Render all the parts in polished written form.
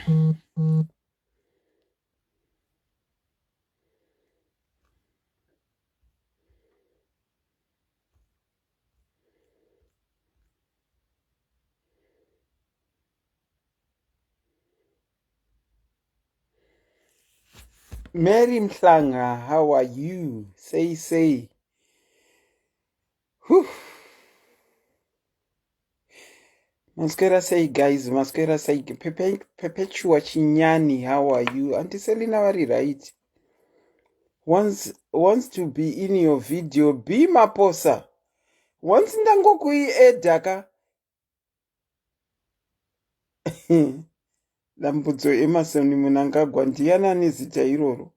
Mary Mhlanga, how are you? Say, say. Whew. Maswera sei guys, maswera sei. Perpetua Chinyani, how are you? Auntie Selina vari right. Wants to be in your video. Be Maposa. Once ndangokuiedha ka. Dambudzo Emerson Mnangagwa ndiyani ane zita iroro?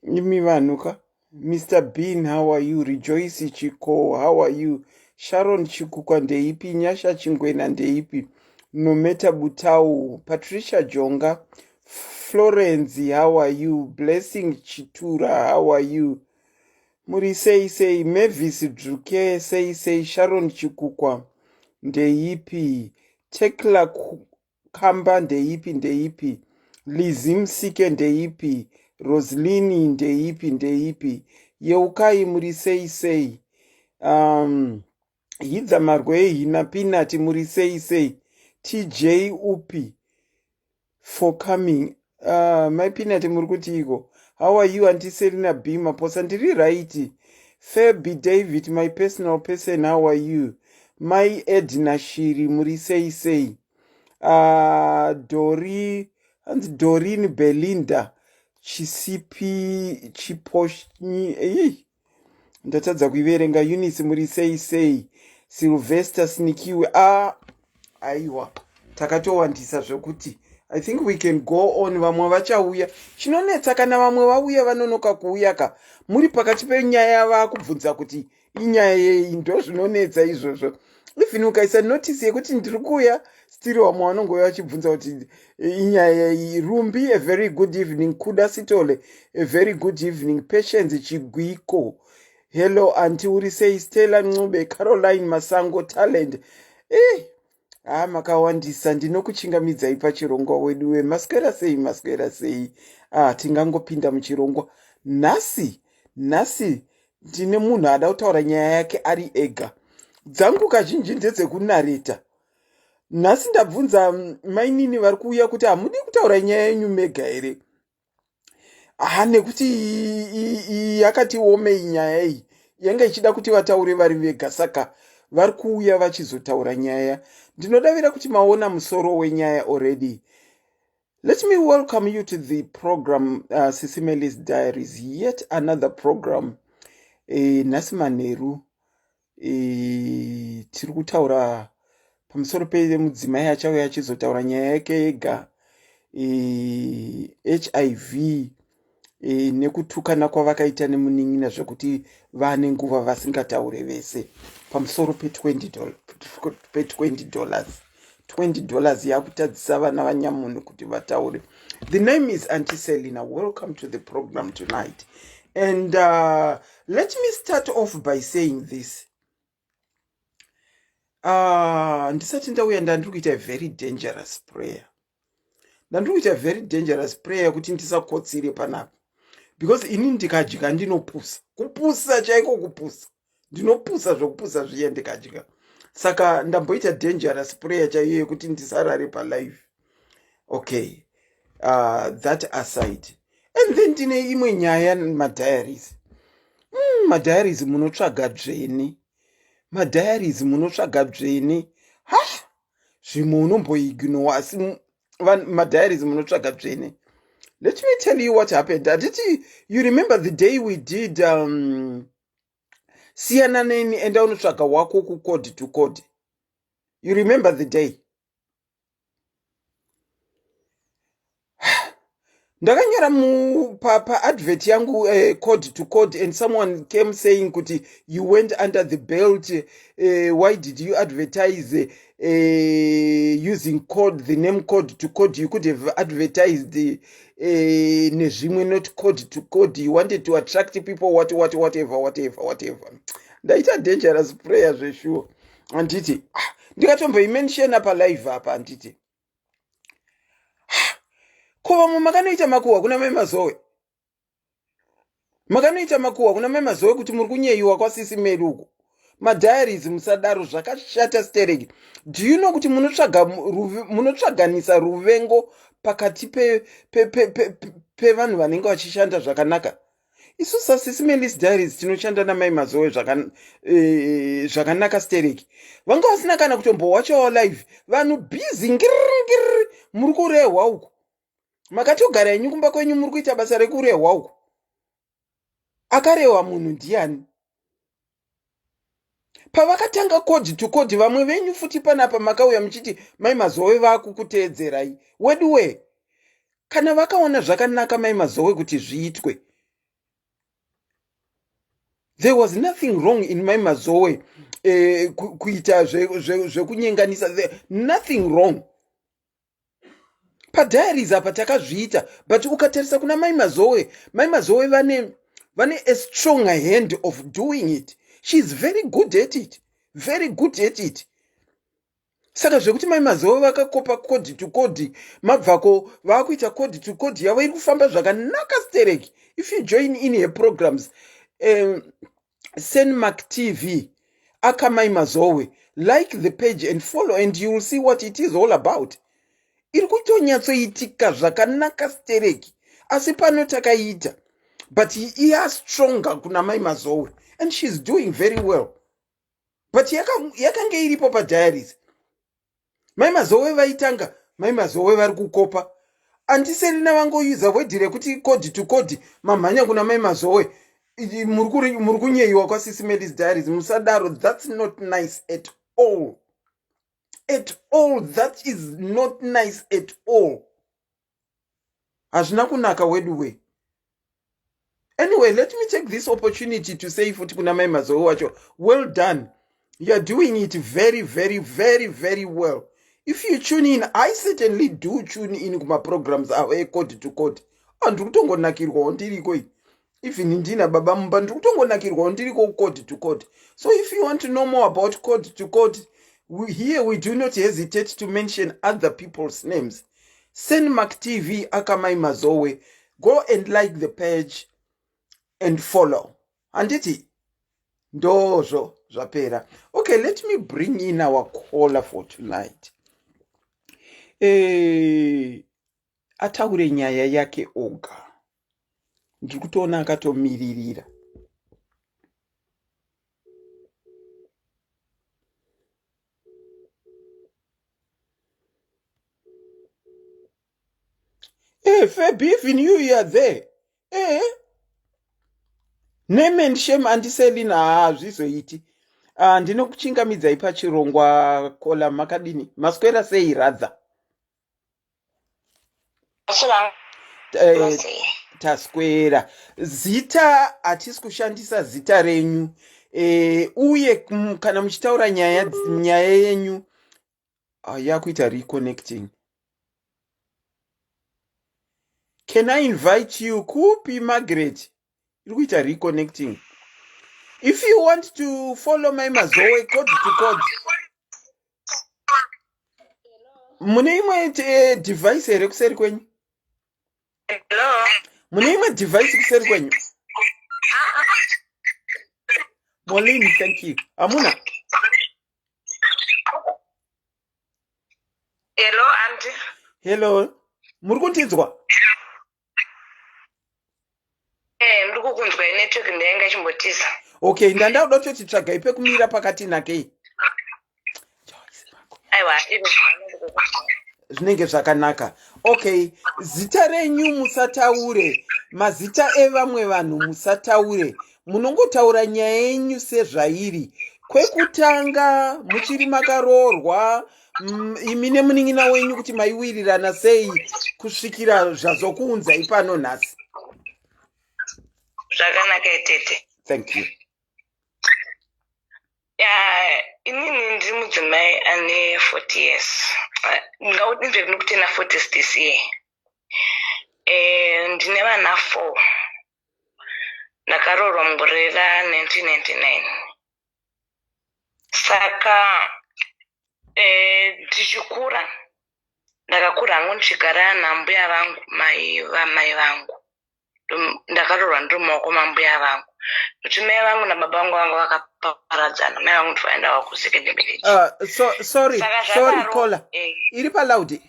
Imi vanhu ka. Mr Bean, how are you? Rejoice Chiko, how are you? Sharon Chikukwa ndeipi? Nyasha Chingwena ndeipi? Nometa Butau, Patricia Jonga, Florence, how are you? Blessing Chitura, how are you? Muri sei sei? Mavis Druke, sei sei? Sharon Chikukwa ndeipi? Tekla Kamba ndeipi ndeipi? Lizzy Msike ndeipi? Roslini ndeipi ndeipi? Yeukai muri sei sei? Hidza Marwei Hina Peanut muri sei sei? TJ upi for coming. My Peanut muri kutiiko? How are you Auntie Selina B Maposa? Ndiri right. Fabi David, my personal person, how are you? My Edna Shiri muri sei sei? Dori, hanzi Doreen Belinda Chisipi Chiposhnyi. Ndatadza kuiverenga. Eunice muri sei sei? Sylvester Snikiwe. Aiwa, takatowandisa zvekuti I think we can go on. Vamwe vachauya. Chinonetsa kana vamwe vauya vanonoka kuuya ka, muri pakati penyaya vakubvunza kuti inyaya yei. Ndo zvinonetsa izvozvo. Even ukaisa notice yekuti ndiri kuuya, still vamwe vanongouya vachibvunza kuti inyaya yei. Rumbi, a very good evening. Kuda Sitole, a very good evening. Patience Chigwiko, hello auntie, uri sei? Stella Ncube, Caroline Masango, Talent. Makawandisa. Ndinokuchingamidzai pachirongwa wedu wemaswera sei, maswera sei. Tingangopinda muchirongwa nhasi. Nhasi ndine munhu ada kutaura nyaya yake ari ega. Dzangu kazhinji ndedzekunareta. Nhasi ndabvunza mainini vari kuuya kuti hamudi kutaura nyaya yenyu mega here? Nekuti yakati omei nyaya iyi, yanga ichida kuti vataure vari vega, saka vari kuuya vachizotaura nyaya. Ndinodavira kuti maona musoro wenyaya already. Let me welcome you to the program, Sisimelis Diaries, yet another program. Nhasi manheru tiri kutaura pamusoro pemudzimai achauya achizotaura nyaya yake ega, HIV nekutukana kwavakaita nemunin'ina zvekuti vane nguva vasingataure vese pamusoro pe$20. $20 yakutadzisa vana vanyamunhu kuti vataure. The name is Auntie Selina. Welcome to the program tonight, and let me start off by saying this. Ndisati ndauya, ndandiri kuita a very dangerous prayer. Ndandiri kuita very dangerous prayer kuti ndisakotsire panapa, because ini ndikadya ndinopusa, kupusa chaiko kupusa, ndinopusa zvokupusa zviya ndikadya. Saka ndamboita dangerous prayer chaiyo yekuti ndisarare palive. Okay, that aside, and then ndine imwe nyaya. Madiaries, madiaries munotsvaga dzvene. Madiaries munotsvaga dzvene. Ha, zvimwe unomboignore, asi madiaries munotsvaga dzvene. Let me tell you what happened. Handiti you remember the day we did siyana neni, enda unotsvaga wako kucode to code? You remember the day ndakanyora paadvert yangu code to code, and someone came saying kuti you went under the belt, why did you advertise using code, the name code to code? You could have advertised nezvimwe, not code to code. You wanted to attract people, what what whatever whatever whatever. Ndaita dangerous prayer zveshuwa, handiti? Ah, ndikatomboimentiona palive apa, handiti? Ko vamwe makanoita makuhwa kuna mai Mazowe? Makanoita makuhwa kuna mai Mazowe kuti muri kunyeyiwa kwasisi Mary uko. Madiaries musadaro zvakashata stereki. Do you know kuti munotsvaga munotsvaganisa ruvengo pakati pevanhu pe, pe, pe, pe vanenge vachishanda zvakanaka? Isu sasisi Melis Diaries tinoshanda namai Mazowe zvakanaka stereki. Vanga vasina kana kutombowachawo live. Vanhu busy ngiriri ngiriri muri kurehwa uku. Makatogara henyu kumba kwenyu muri kuita basa rekurehwa uku. Akarehwa munhu ndiani? Pavakatanga code to code vamwe venyu futi panapa makauya muchiti mai Mazowe vakukuteedzerai. Weduwee. Kana vakaona zvakanaka mai Mazowe kuti zviitwe. There was nothing wrong in mai Mazowe kuita zvekunyenganisa. Nothing wrong. Padiaries apa takazviita but ukatarisa kuna mai Mazowe, mai Mazowe vane vane a stronger hand of doing it. She is very good at it. Very good at it. Saka zvekuti mai Mazowe vakakopa code to code mabvako vakuita code to code yavo iri kufamba zvakanaka stereki. If you join in her programs, Senmark TV aka mai Mazowe, like the page and follow and you will see what it is all about. Iri kutonyatsoitika zvakanaka stereki asi pano takaita but iya stronger kuna mai Mazowe and she's doing very well. But yakange iripo padiaries. Mai Mazowe vaitanga, mai Mazowe vari kukopa. Auntie Selina vangoyuza wedhi rekuti code to code mamhanya kuna mai Mazowe. Muri kunyeyiwa kwasisi Melis Diaries. Musadaro, that's not nice at all. At all, that is not nice at all. Hazvina kunaka wedu we. Anyway, let me take this opportunity to say futi kuna mai Mazowe wacho, well done. You are doing it very, very, very, very well. If you tune in, I certainly do tune in kuma programs avo ecode to code. Ndiri kutongonakirwawo ndiriko iyi. Even ndina baba mumba ndiri kutongonakirwawo ndiriko code to code. So if you want to know more about code to code, here we do not hesitate to mention other people's names. Senmark TV aka mai Mazowe. Go and like the page and follow. Handiti ndozvo zvapera. Okay, let me bring in our caller for tonight. Ataure nyaya yake oga. Ndiri kutoona akatomiririra. Hey, Fabi, even you are there. Name and shame Auntie Selina hazvizoiti. Ndinokuchingamidzai pachirongwa kola makadini. Maswera sei rather? Taswera. Zita hatisi kushandisa zita renyu. Uye kana muchitaura nyaya yenyu yakuita reconnecting. Can I invite you? Kupi Margaret? Iri kuita reconnecting. If you want to follow my Mazowe code to code. Mune imwe device here kuseri kwenyu? Hello. Mune imwe device kuseri kwenyu? Molin, thank you. Amuna. Hello, auntie. Hello. Muri kundinzwa? Ndiri kukunzwa, network ndainga ichimbotiza. Okay, ndanda kuda kutoti tsvagai pekumira pakati nakei. Aiwa, zvinenge zvakanaka. Okay, zita renyu musataure, mazita evamwe vanhu musataure, munongotaura nyaya yenyu sezvairi. Kwekutanga muchiri makaroorwa imi nemunin'ina wenyu kuti maiwirirana sei kusvikira zvazokuunzai pano nhasi. Zvakanaka tete. Thank you. Ya, inini ndiri mudzimai ane 40 years. Ndingakuti ndiri kutena 40 this year. Ndine vana 4. Ndakaroorwa mugore ra1999. Saka ndichikura Ndakakura hangu ndichigara nambuya vangu, mai vamai vangu. Ndakaroorwa ndiri mumaoko mambuya vangu. Nokuti mai vangu nababa vangu vanga vakaparadzana. Mai vangu ndovaendawo kusecond marriage. So, sorry, Saka sorry zvadaro, caller. Iri paloud.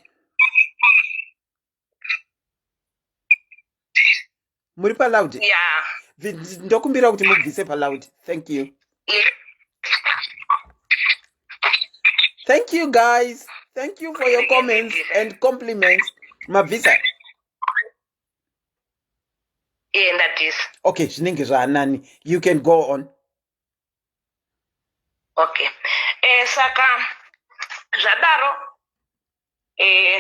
Muri paloud? Yeah. Ndokumbira kuti mubvise paloud. Thank you. Thank you guys. Thank you for your comments and compliments. Mabvisa. Iye ndabvisa. Okay, zvinenge zvaanani. You can go on. Okay. Saka zvadaro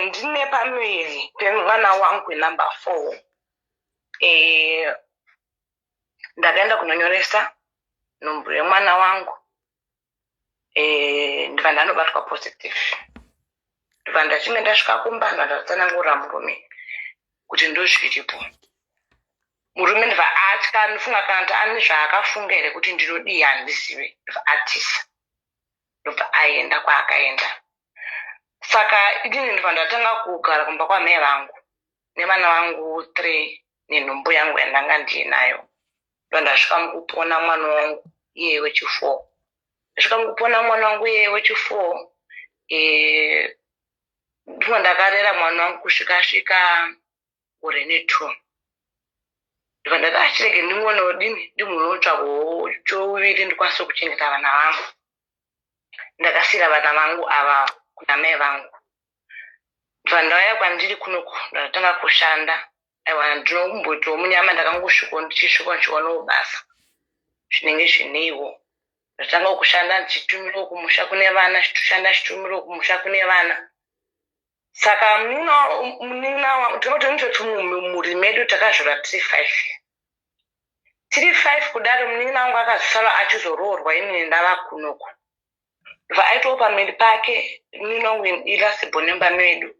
ndine pamuviri pemwana wangu wenumber 4. Ndakaenda kunonyoresa nhumbu yemwana wangu. Ndibva ndanobatwa positive. Ndibva ndachinge ndasvika kumba ndatsanangurira murume kuti ndozviripo. Murume ndibva atya, ndofunga kana kuti ane zvaakafunga here kuti ndinodii handizive. Ndibva atisa. Ndobva aenda kwaakaenda. Saka inini ndibva ndatanga kugara kumba kwamai vangu nevana vangu 3 nenhumbu yangu yandanga ndiinayo. Ndobva ndasvika mukupona mwana wangu iyeye wechi4. Ndasvika mukupona mwana wangu iyeye wechi4, ndibva ndakarera mwana wangu kusvika asvika gore ne2. Ndibva ndati achirege ndingonodini ndimbonotsvagawo chouviri ndikwanise kuchengeta vana vangu. Ndakasiira vana vangu ava kuna mai vangu. Ndibva ndauya kwandiri kunoku ndatanga kushanda. Aiwa, ndinomboitawo munyama, ndakangosvikawo ndichisvika ndichiwanawo basa zvinenge zvineiwo. Ndatanga kushanda ndichitumirawo kumusha kune vana, ndichitoshanda ndichitumirawo kumusha kune vana. Saka munin'ina tinototi mumhuri medu takazvarwa tiri 5. Tiri 5 kudaro, munin'ina wangu akazosara achizoroorwa inini ndava kunoku. Ndobva aitawo pamuviri pake, munin'ina wangu ilast born mumba medu.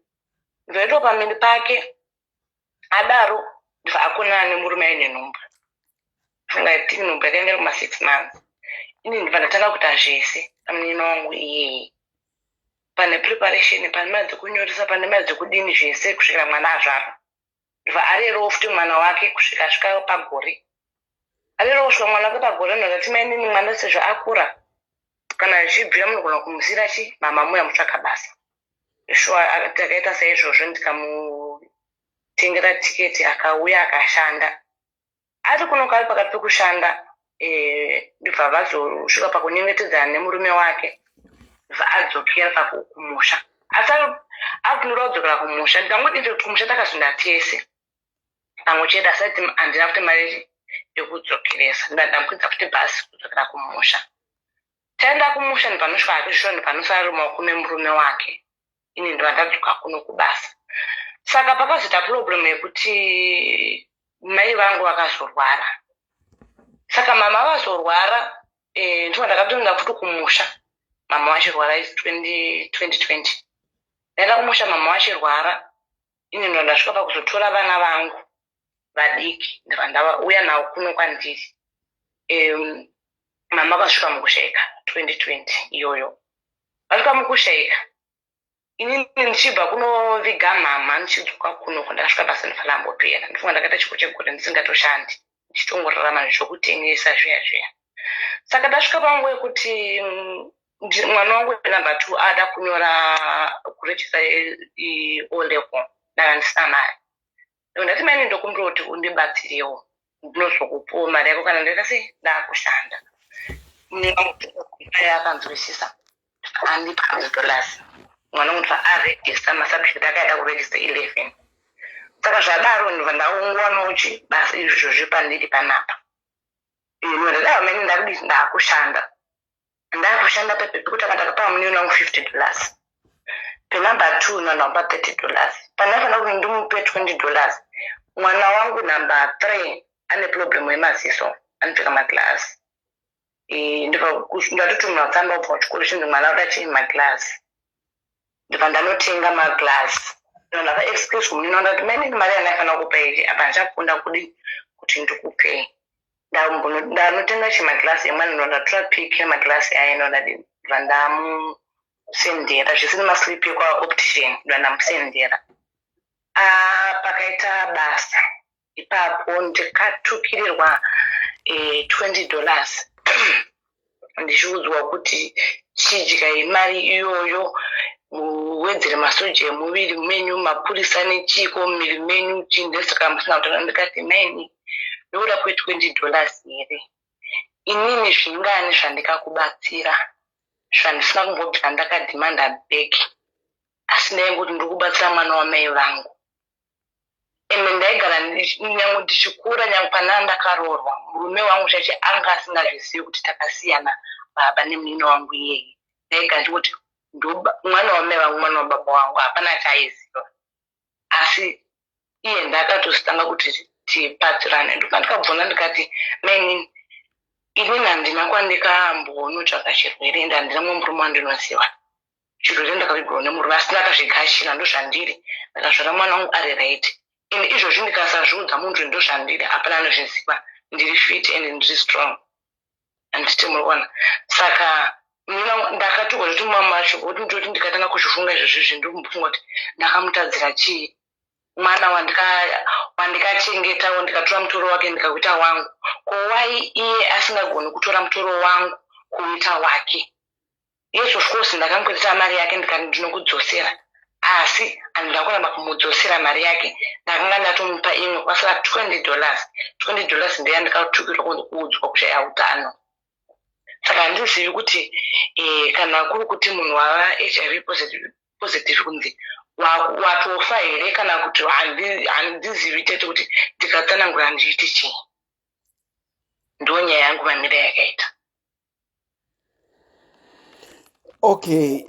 Ndobva aitawo pamuviri pake adaro, ndobva akonana nemurume aine nhumbu. Funga tiri nhumbu yakaenda kuma 6 months. Inini ndibva ndatanga kuita zvese pamunin'ina wangu iyeye. Pane preparation, pane mari dzekunyoresa, pane mari dzekudini, zvese kusvikira mwana azvarwa. Ndobva arerawo futi mwana wake kusvika asvika pagore. Arerawo kusvika mwana wake pagore, ndikati mainini mwana sezvo akura, kana zvichibvira munogona kumusiyira chi mama muya mutsvaka basa. Sure, takaita saizvozvo, ndikamutengera tiketi, akauya akashanda. Ari kunoku ari pakati pekushanda, ndibva vazosvika pakunyengetedzana nemurume wake, ndibva adzokera kumusha. Asi akunoda kudzokera kumusha, ndikangoti kuti kumusha takazoenda tese pamwe chete, asati handina futi mari yekudzokeresa. Ndakwidza futi bhasi kudzokera kumusha. Taenda kumusha, ndipanosvika hake zvishuwa, ndipanosara ari mumaoko memurume wake. Ini ndibva ndadzoka kuno kubasa. Saka pakazoita problem yekuti mai vangu vakazorwara. Saka mama vazorwara, ndibva ndakatoenda futi kumusha mama vachirwara, 2020. Ndaenda kumusha mama vachirwara, ini ndo ndasvika pakuzotora vana vangu vadiki, ndibva ndauya navo kuno kwandiri. Mama vakasvika mukushaika 2020 iyoyo. Vasvika mukushaika, inini ndichibva kunoviga mama ndichidzoka kuno, ndakasvika basa ndifana ambopera. Ndifunga ndakaita chiko chegore ndisingatoshandi, ndichitongorarama zvokutengesa zviya zviya. Saka ndasvika panguva yekuti mwana wangu wenumber 2 ada kunyora kurejista O level, ndanga ndisina mari. Ndati maini ndokumbira kuti undibatsirewo, ndinozokupawo mari yako kana ndaita sei ndakushanda. Akanzwisisa, andipa $100. Mwana wangu ndibva arejista masubject akaida kurejista 11. Saka zvadaro ndibva ndaungwanawo chi basa izvozvi pandiri panapa. Ndadai maini ndakudii, ndakushanda. Ndakushanda pepe pekutanga ndakapa munin'ina wangu $50. Penumber 2 ndandamupa $30. Pandaifanira kuti ndimupe $20, mwana wangu number 3 ane problem yemaziso, anopfeka maglass. Ndatotumira tsamba kubva kuchikoro chinzi mwana uda chii maglass. Ndibva ndanotenga maglass. Ndapa excuse munin'ina wangu, ndati mainini mari yandaifanira kupa iyi apa ndichakunda kudii kuti ndikupei. Ndanotenga chimaglass emwana, ndo ndatora pic yemaglass aya, ndodadini, ndibva ndamupa. Sendera zvese nemaslip ekwaoptician ndobva ndamusendera. Ah, pakaita basa ipapo ndikatukirirwa eh, 20 dollars ndichiudzwa kuti chidyai mari iyoyo muwedzere masoja emuviri menyu mapurisa nechiiko muviri menyu chii ndosaka musina kutanga ndikati maini ndokuda kwe 20 dollars here inini zvingani zvandikakubatsira zvandisina kumbobvira ndakadhimanda back asi ndaingoti ndiri kubatsira mwana wamai vangu ende ndaigara nyange ndichikura nyange pana ndakaroorwa murume wangu chache anga asingazvizivi kuti takasiyana baba nemunina wangu iyeye ndaigara ndingoti mwana wamai vangu mwana wababa wangu hapana chaaiziva asi iye ndakatositanga kuti tibatsirane ndopandikabvunza ndikati mainini inini handina kwandikambonotsvaka chirwere ende handina mumwe murume wandinoziva chirwere ndakavigirwa nemurume asi ndakazvigashira ndozvandiri ndakazvara mwana wangu ari right and izvozvi ndikasazviudza munhu ndozvandiri hapana anozviziva ndiri fit and ndiri strong handiti muri kuona saka ndakatukwa zvekuti mama vacho kuti ndoti ndikatanga kuzvifunga izvozvo izvi ndokumbofunga kuti ndakamutadzira chii mwana wandikachengetawo ndikatora mutoro wake ndikakuita wangu ko wai iye asingagoni kutora mutoro wangu kuita wake Yes of course ndakamukweretesa mari yake ndikati ndinokudzosera asi handina kuramba kumudzosera mari yake ndakanga ndatomupa imwe kwasara 20 dollars 20 dollars ndeyandikatukirwa kuudzwa kushaya utano saka handizivi kuti eh, kana kuri kuti munhu wava hiv positive, positive kunzi watofa here kana kuti handizivi tete kuti ndikatsanangura handiiti chii ndonyaya yangu mamira yakaita Okay,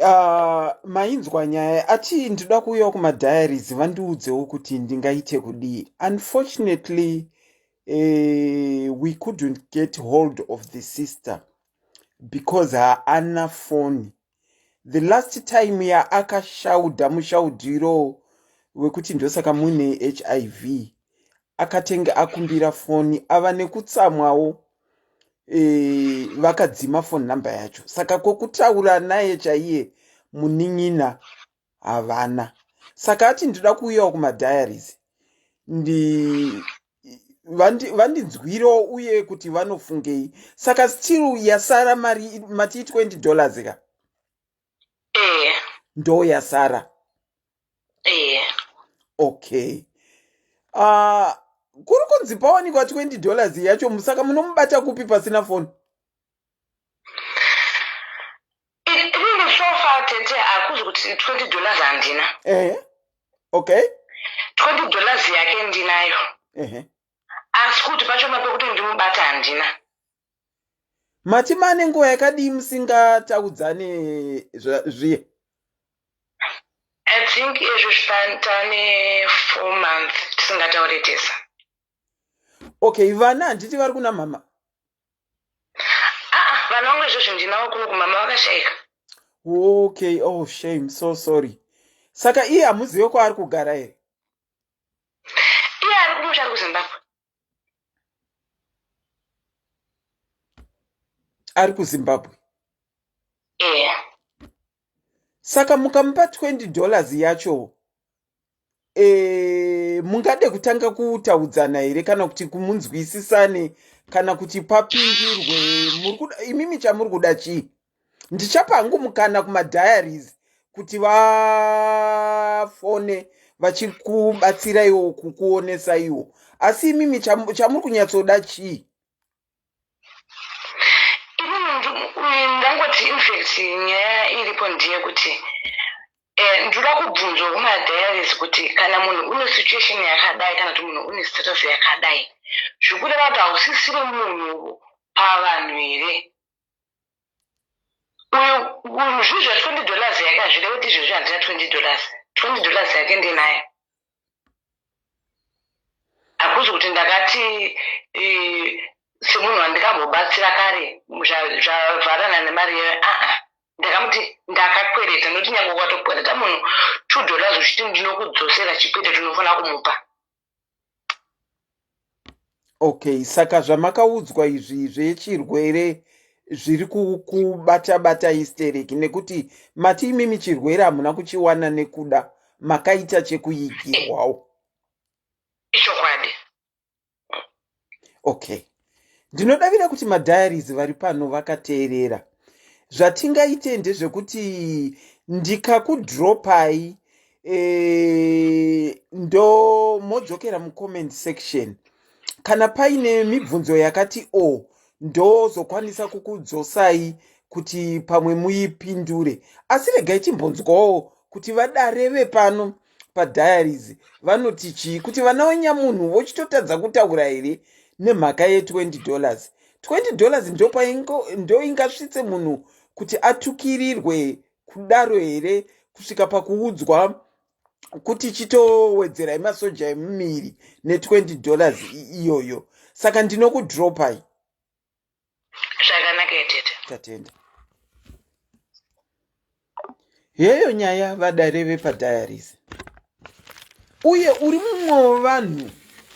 mainzwa nyaya ati ndinoda kuuyawo kumadiaries vandiudzewo kuti ndingaite kudii. Unfortunately, we couldn't get hold of the sister because haana foni. The last time yaakashaudha mushaudhiro wekuti ndosaka mune HIV akatenge akumbira foni ava nekutsamwawo e, vakadzima phone number yacho saka kwekutaura naye chaiye munin'ina havana saka ati ndinoda kuuyawo kumadiaries ndi vandinzwirewo uye kuti vanofungei saka still yasara mari mati 20 dollars ka eh. ndo yasara eh. Okay kuri kunzi pawanikwa 20 dollars yacho musaka munomubata kupi pasina foni Inini so far tete hakuzi kuti 20 dollars handina. Ehe. Okay. 20 dollars yake ndinayo. Ehe. Asi kuti pachona pekuti ndimubata handina. Mati mane nguva yakadii musingataudzane zviye? I think izvo tane 4 months tisingataure tese. Okay, vana handiti vari kuna mama? Ah, ah, vana vangu izvozvi ndinavo kuno kumama vakashaika. Okay, oh shame, so sorry. Saka iye hamuzive kwaari kugara here? Iye ari kumusha ari kuZimbabwe. Ari kuZimbabwe. Eya. Saka mukamupa 20 dollars yacho e, mungade kutanga kutaudzana here kana kuti kumunzwisisane kana kuti papindirwe muri kuda imimi chamuri kuda chii ndichapa hangu mukana kumadiaries kuti vafone vachikubatsiraiwo kukuonesaiwo asi imimi chamuri kunyatsoda chii Inini ndangoti infact nyaya iripo ndeyekuti eh, ndoda kubvunzwa kumadiaries kuti kana munhu une situation yakadai kana kuti munhu une status yakadai zvikureva kuti hausisiri munhu pavanhu here uyu uyu zvinhu zva 20 dollars yake hazvide kuti izvezvi handina 20 dollars 20 dollars yake ndinayo hakuzi kuti ndakati eh, semunhu wandikambobatsira kare zvavharana nemari iyoyo aa ndakamuti ndakakwereta nokuti nyange ukatokwereta munhu 2 dollars uchiti ndinokudzosera chikwereti unofanira kumupa. Okay, saka zvamakaudzwa izvi zvechirwere zviri kubata bata istereki nekuti mati imimi chirwere hamuna kuchiwana nekuda makaita chekuigirwawo. Ichokwadi. Okay, ndinodavira kuti madiaries vari pano vakateerera. Zvatingaite ndezvekuti ndikakudropai e, ndo modzokera mucomment section kana paine mibvunzo yakati o oh, ndozokwanisa kukudzosai kuti pamwe muipindure asi regai timbonzwawo kuti vadare vepano padiaries vanoti chii kuti vana vanyamunhu vochitotadza kutaura here nemhaka ye20 dollars 20 dollars ndoingasvitse munhu kuti atukirirwe kudaro here kusvika pakuudzwa kuti chitowedzerai masoja emumiri ne20 dollars iyoyo saka ndinokudropai Zvakanaka tete. Tatenda. Heyo nyaya vadare vepadiaries. Uye uri mumwe wevanhu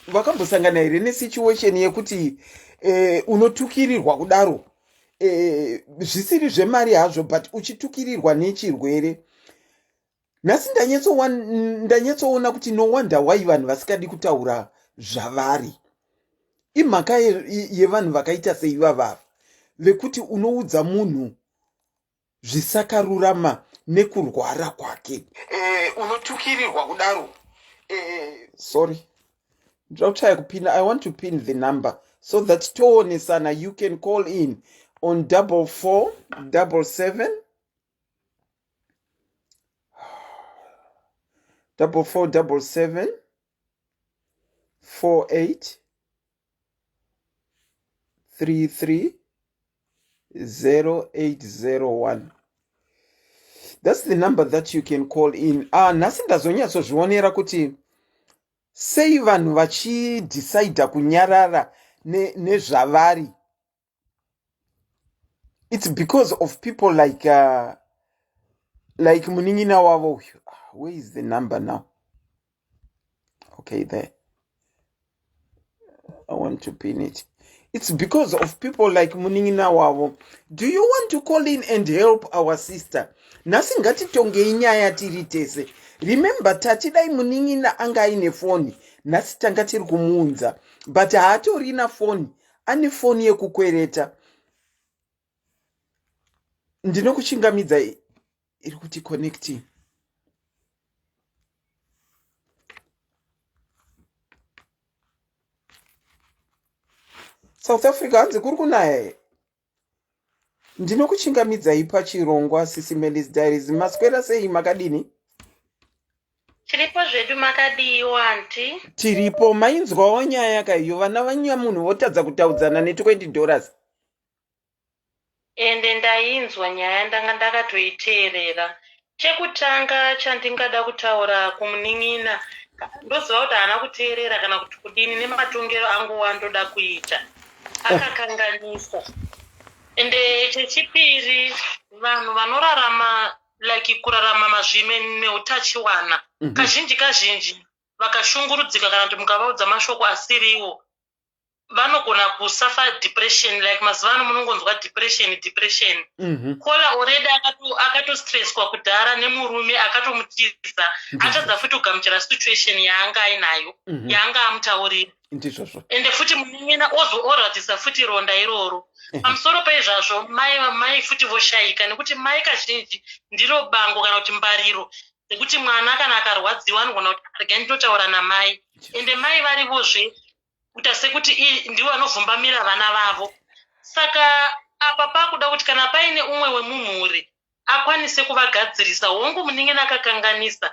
vakambosangana here nesituation yekuti eh, unotukirirwa kudaro eh, zvisiri zvemari hazvo but uchitukirirwa nechirwere Nhasi ndanyatsoona kuti no wonder why vanhu vasikadi kutaura zvavari. Imhaka yevanhu vakaita seivavava vekuti unoudza munhu zvisakarurama nekurwara kwake. Eh, unotukirirwa kudaro. Eh, sorry. Ndinoda kutraya kupina. I want to pin the number so that toonesana. You can call in on 4477 4477 48 33 0801 that's the number that you can call in ah nhasi ndazonyatsozvionera kuti sei vanhu vachidhisaidha kunyarara nezvavari ne it's because of people like uh, like munin'ina wavo uyu ah, where is the number now okay there i want to pin it it's because of people like munin'ina wavo do you want to call in and help our sister nhasi ngatitongei nyaya tiri tese remember tati dai munin'ina anga aine foni nhasi tanga tiri kumuunza but haatorina foni ane foni yekukwereta ndinokuchingamidza iri kuti connecting south africa hanzi kuri kunaya here ndinokuchingamidzai pachirongwa sisi melis diaries maswera sei makadini Tiripo zvedu makadiiwo anti? Tiripo mainzwawo nyaya ka iyo vana vanyamunhu votadza kutaudzana ne 20 dollars. Ende ndainzwa nyaya ndanga ndakatoiteerera. Chekutanga chandingada kutaura kumunin'ina ndoziva kuti haana kuteerera kana kuti kudini nematongero angu andoda kuita akakanganisa. Ende chechipiri vanhu vanorarama like kurarama mazvime neutachiwana mm -hmm. kazhinji kazhinji vakashungurudzika kana kuti mukavaudza mashoko asiriwo vanogona kusafa depression like mazuva ano munongonzwa depression depression mm -hmm. kola already akatostresswa akato kudhara nemurume akatomutiza mm -hmm. atadza futi kugamuchira situation yaanga ainayo mm -hmm. yaanga amutaurira ndizvozvo ende futi munin'ina ozoorwadzisa futi ronda iroro pamusoro peizvazvo mai mai futi voshaika nekuti mai kazhinji ndiro bango kana kuti mbariro dzekuti mwana kana akarwadziwa anogona kuti regai ndinotaura namai ende mai varivozve kuita sekuti ndivo vanovhumbamira vana vavo saka apa pakuda kuti kana paine umwe wemumhuri akwanise kuvagadzirisa hongu munin'ina akakanganisa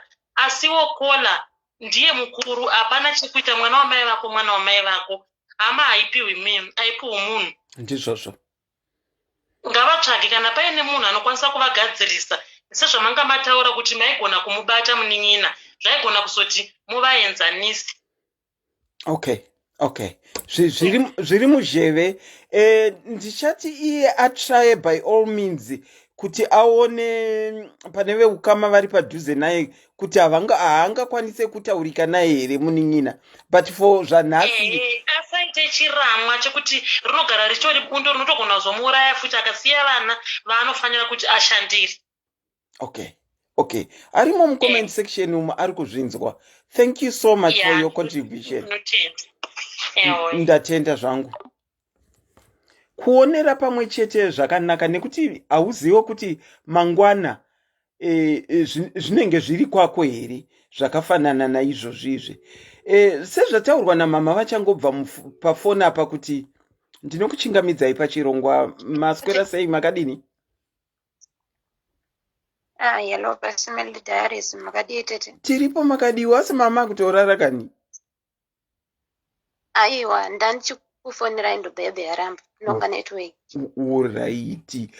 asiwo kola ndiye mukuru hapana chekuita mwana wamai vako mwana wamai vako hama haipiwi haipiwi munhu ndizvozvo ngavatsvage kana paine munhu anokwanisa kuvagadzirisa sezvamanga mataura kuti maigona kumubata munin'ina zvaigona kuzoti muvaenzanisi okay okay zviri muzheve eh, ndichati iye atraye by all means kuti aone pane veukama vari padhuze naye kuti haangakwanise kutaurika naye here munin'ina but for zvanhasi eh, asaite chiramwa chekuti rinogara ritori bundo rinotogona kuzomuuraya futi akasiya vana vaanofanira kuti ashandire. Okay, okay, arimo mucomment section umo ari kuzvinzwa. Thank you so much for your contribution. Ndatenda zvangu. Kuonera pamwe chete zvakanaka nekuti hauzivo kuti mangwana e, zvinenge zviri kwako here zvakafanana naizvozvi izvi. Sezvataurwa namama vachangobva pafoni apa kuti ndinokuchingamidzai pachirongwa. Maswera sei, makadini? Ah, hello, Personal Diaries, makadii tete? Tiripo, makadiwa? Asi mama kutorara kani? Aiwa, ndandichikufonirai ndobhebhe yaramba, inonga network. Alright,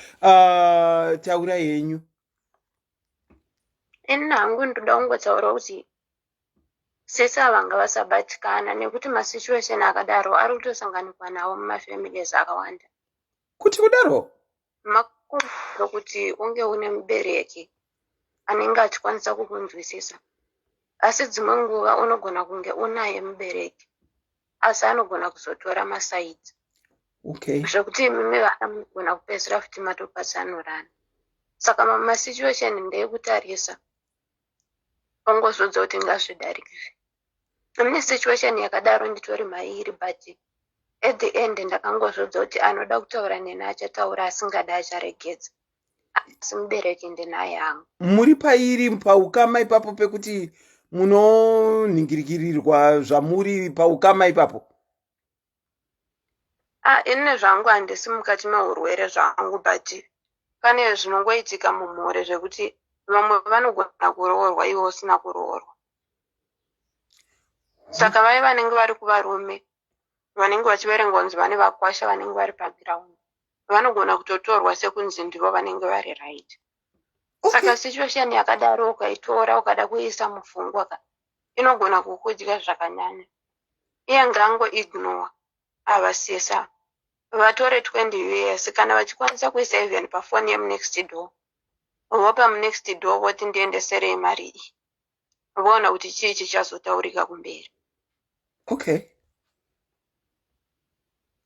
taura yenyu. Ini hangu ndoda kungotaura kuti sese ava ngavasabatikana nekuti masituation akadaro ari kutosanganikwa nawo mumafamilies akawanda. Kuti kudaro? Makumbiro kuti unge une mubereki anenge achikwanisa kukunzwisisa, asi dzimwe nguva unogona kunge unaye mubereki asi anogona kuzotora masides zvekuti imimi vana munogona kupedzisira futi matopatsanurana. Saka masituation ndeyekutarisa ongozodza kuti ngazvidarike. Mune situation yakadaro nditori mairi, but at the end ndakangozvodza kuti anoda kutaura neni achataura, asingada acharegedza, asi mubereki ndinaye hangu. Muri pairi paukama ipapo pekuti munonhingirikirirwa zvamuri paukama ipapo? Ah, ini zvangu handisi mukati meurwere zvangu, but pane zvinongoitika mumhuri zvekuti vamwe vanogona kuroorwa iwe usina kuroorwa. Saka vaya vanenge vari kuvarume vanenge vachiverengwa kunzi vane vakwasha vanenge vari pagiraundi vanogona kutotorwa sekunzi ndivo vanenge vari right. Saka situation yakadaro ukaitora ukada kuiisa mupfungwa ka, inogona kukudya zvakanyanya. Iye ngaangoignore avasisa vatore 20 US kana vachikwanisa kuisa even pafoni yemunext door, vopa munext door voti ndiendeserei mari iyi, voona kuti chii chichazotaurika kumberi.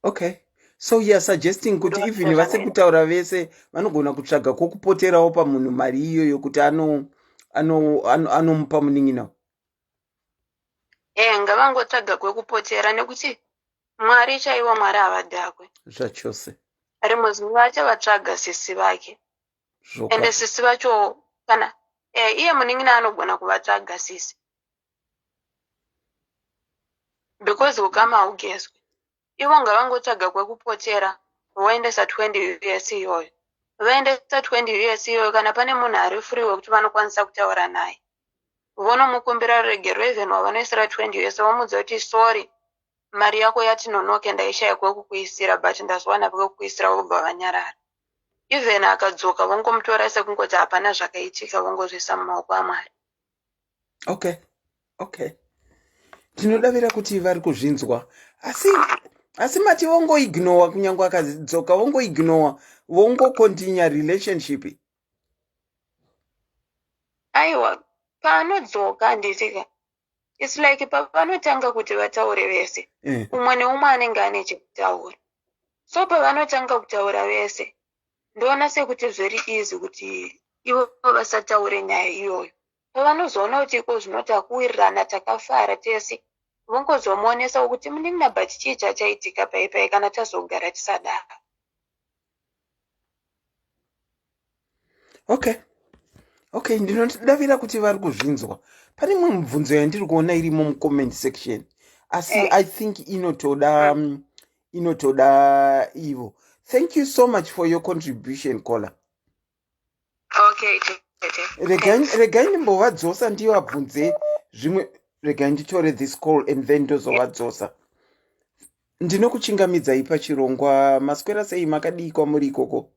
Okay, so you are suggesting kuti even vasiri kutaura vese vanogona kutsvaga kwokupoterawo pamunhu mari iyoyo kuti anomupa munin'ina? E, ngavangotsvaga kwekupotera nekuti Mwari chaivo, Mwari havadhakwe. Zvachose. Rimwe zuva achavatsvaga sisi vake. Ende sisi vacho kana iye munin'ina anogona kuvatsvaga sisi because ukama haugezwi. Ivo ngavangotsvaga kwekupotera voendesa 20 US iyoyo, vaendesa 20 US iyoyo. Kana pane munhu ari free wekuti vanokwanisa kutaura naye, vonomukumbira ruregero, even wavanoisira 20 US vomudza kuti sorry, mari yako yatinonoke, ndaishaya kwekukuisira, but ndazowana kwekukuisira, vobva vanyarara. Even akadzoka vongomutora sekungoti hapana zvakaitika, vongozviisa mumaoko aMwari. Okay, tinodavira kuti vari kuzvinzwa, asi mati vongoignowa, kunyange akadzoka vongoignowa, vongocontinue relationship? Aiwa, paanodzoka handitika, it's like pavanotanga kuti vataure vese, umwe neumwe anenge ane chekutaura. So pavanotanga kutaura vese, ndoona sekuti zviri easy kuti ivo vasataure nyaya iyoyo. Pavanozoona kuti iko zvino takuwirirana, takafara tese, vongozomuonesawo kuti munin'ina, but chii chachaitika paipai kana tazogara tisadaro. Okay, ndinodavira kuti vari kuzvinzwa. Pane imwe mibvunzo yandiri kuona irimo mucomment section, asi I think inotoda ivo. Thank you so much for your contribution, caller. Okay tete. Regai ndimbovadzosa ndivabvunze zvimwe. Regai nditore this call and then ndozovadzosa. Ndinokuchingamidzai pachirongwa. Maswera sei, makadii kwamuri ikoko?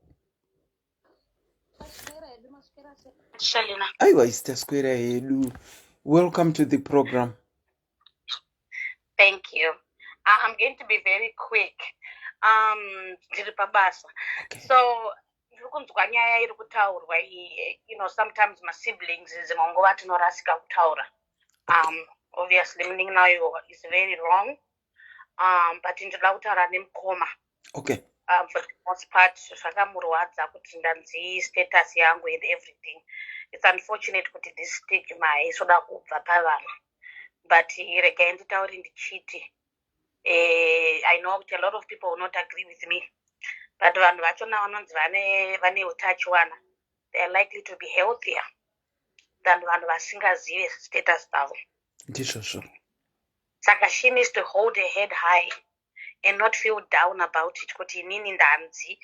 Shalina. Aiwa, isi taswera hedu. Welcome to the program. Thank you. I'm going to be very quick. Ndiri pabasa. Okay. So, ndiri Ndiri kunzwa nyaya iri kutaurwa iyi. Sometimes masiblings dzimwe nguva tinorasika kutaura. Obviously munin'ina uyo is very wrong, but ndinoda kutaura nemukoma. For the most part zvakamurwadza kuti ndanzi status yangu and everything. It's unfortunate kuti this stigma haisoda kubva pavanhu, but regai nditauri ndichiti, I know kuti a lot of people will not agree with me, but vanhu vachona vanonzi vane utachiwana, they are likely to be healthier than vanhu vasingazive status dzavo. Ndizvozvo. Saka she needs to hold her head high and not feel down about it, kuti inini ndanzi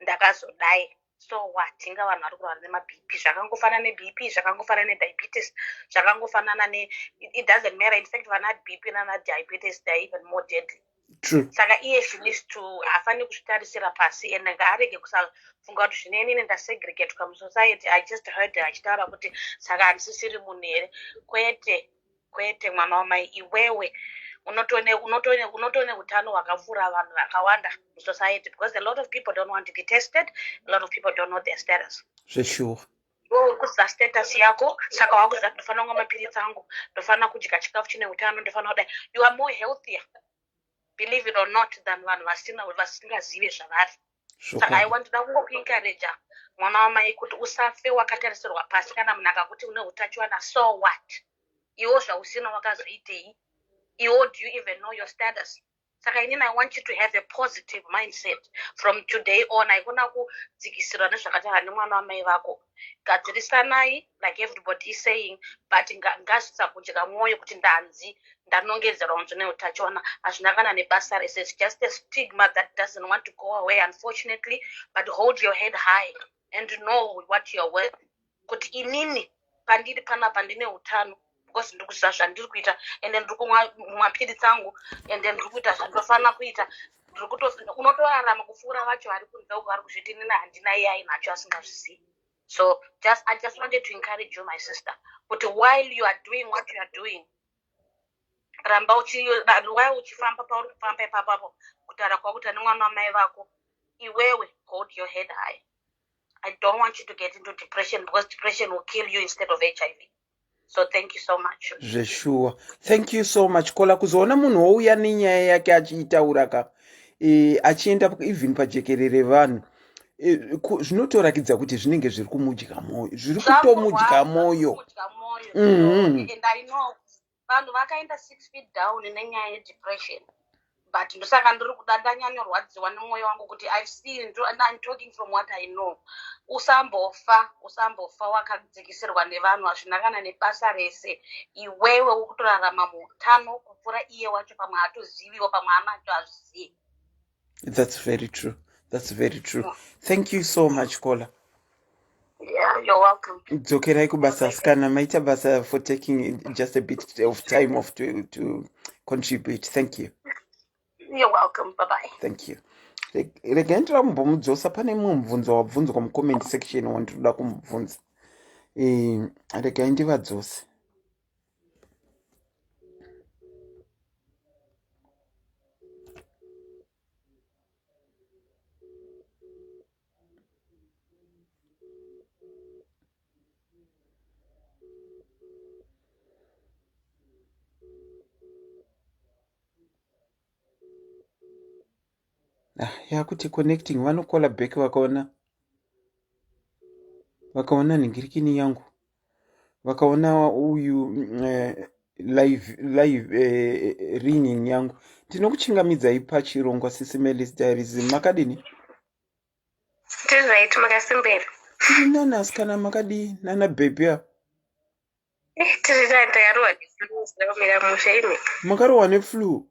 ndakazodai, so what? Inga vanhu vari kurwara nemaBP, zvakangofanana neBP, zvakangofanana nediabetes, zvakangofanana ne, it doesn't matter. In fact, vana BP nana diabetes, they are even more deadly. Saka iye she needs to, haafaniri kuzvitarisira pasi and ngaarege kusafunga kuti zvine inini ndasegregatwa musociety. I just heard achitaura kuti saka handisisiri munhu here. Kwete, kwete, mwana wamai, iwewe unotone utano hwakapfuura vanhu vakawanda musociety, because a lot of people don't want to be tested, a lot of people don't know their status. Zvesure. Iwe uri kuziva status yako, saka wakuziva kuti ndofanira kumwa mapiritsi angu, ndofanira kudya chikafu chine utano, ndofanira kudai. You are more healthier, believe it or not, than vanhu vasina, vasingazive zvavari. Saka aiwa, ndoda kungokuencouraja, mwana wamai, kuti usafe wakatarisirwa pasi. Kana munhu akakuti une utachiwana, so what? Iwo zvausina wakazoitei? Iwo, do you even know your status? Saka inini I want you to have a positive mindset from today on. Haikona kudzikisirwa nezvakataura nemwana wamai vako. Gadzirisanai like everybody is saying, but ngazvisakudya mwoyo kuti ndanzi ndanongedzerwa kunzi neutachiona. Hazvina kana nebasa rese. It's just a stigma that doesn't want to go away, unfortunately. But hold your head high and know what you're worth, kuti inini pandiri panapa ndine utano because ndiri kuziva zvandiri kuita, ende ndiri kumwa mapiritsi angu, ende ndiri kuita zvandinofanira kuita. Unotorarama kupfuura vacho vari kunze uko vari kuzviti inini handina, iye ainacho asingazvizivi. So just I just wanted to encourage you, my sister, kuti while you are doing what you are doing, ramba while uchifamba pauri kufamba ipapapo, kutaura kwakuita nemwana wamai vako, iwewe hold your head high. I don't want you to get into depression, because depression will kill you instead of HIV. So thank you so much. Zveshuwa, thank you so much, caller. Kuzoona munhu wouya nenyaya yake achiitaura ka, achienda even pajekerere vanhu, zvinotorakidza kuti zvinenge zviri kumudya mwoyo, zviri kutomudya mwoyo. Kumudya mwoyo. And I know vanhu vakaenda 6 feet down nenyaya yedepression, but ndosaka ndiri kuda, ndanyanyorwadziwa nemwoyo wangu kuti I've seen and I'm talking from what I know. Usambofa, usambofa wakadzikisirwa nevanhu. Hazvina kana nebasa rese. Iwewe uri kutorarama muutano kupfuura iye wacho. Pamwe hatoziviwo, pamwe anacho hazvizivi. That's very true, that's very true. Thank you so much, caller. Yeah, you're welcome. Dzokerai kubasa, asikana. Maita basa for taking just a bit of time off to contribute. Thank you. You're welcome, bye bye. Thank you. Regai ndira kumbomudzosa pane mumwe mubvunzo wabvunzwa mucomment section wandinoda kumubvunza. Regai ndivadzose. Ah, yakuti connecting. Vanokola back vakaona nhingirikini yangu, vakaona uyu live ringing yangu. Ndinokuchingamidzai pachirongwa Sisi Melis Diaries. Makadini? Tiri makasimbera. Tiri nani, asikana. Makadii nana bhebhi ava? Tiri nani, takarohwa neflu, zvisina kumira mushe imi. Makarohwa neflu?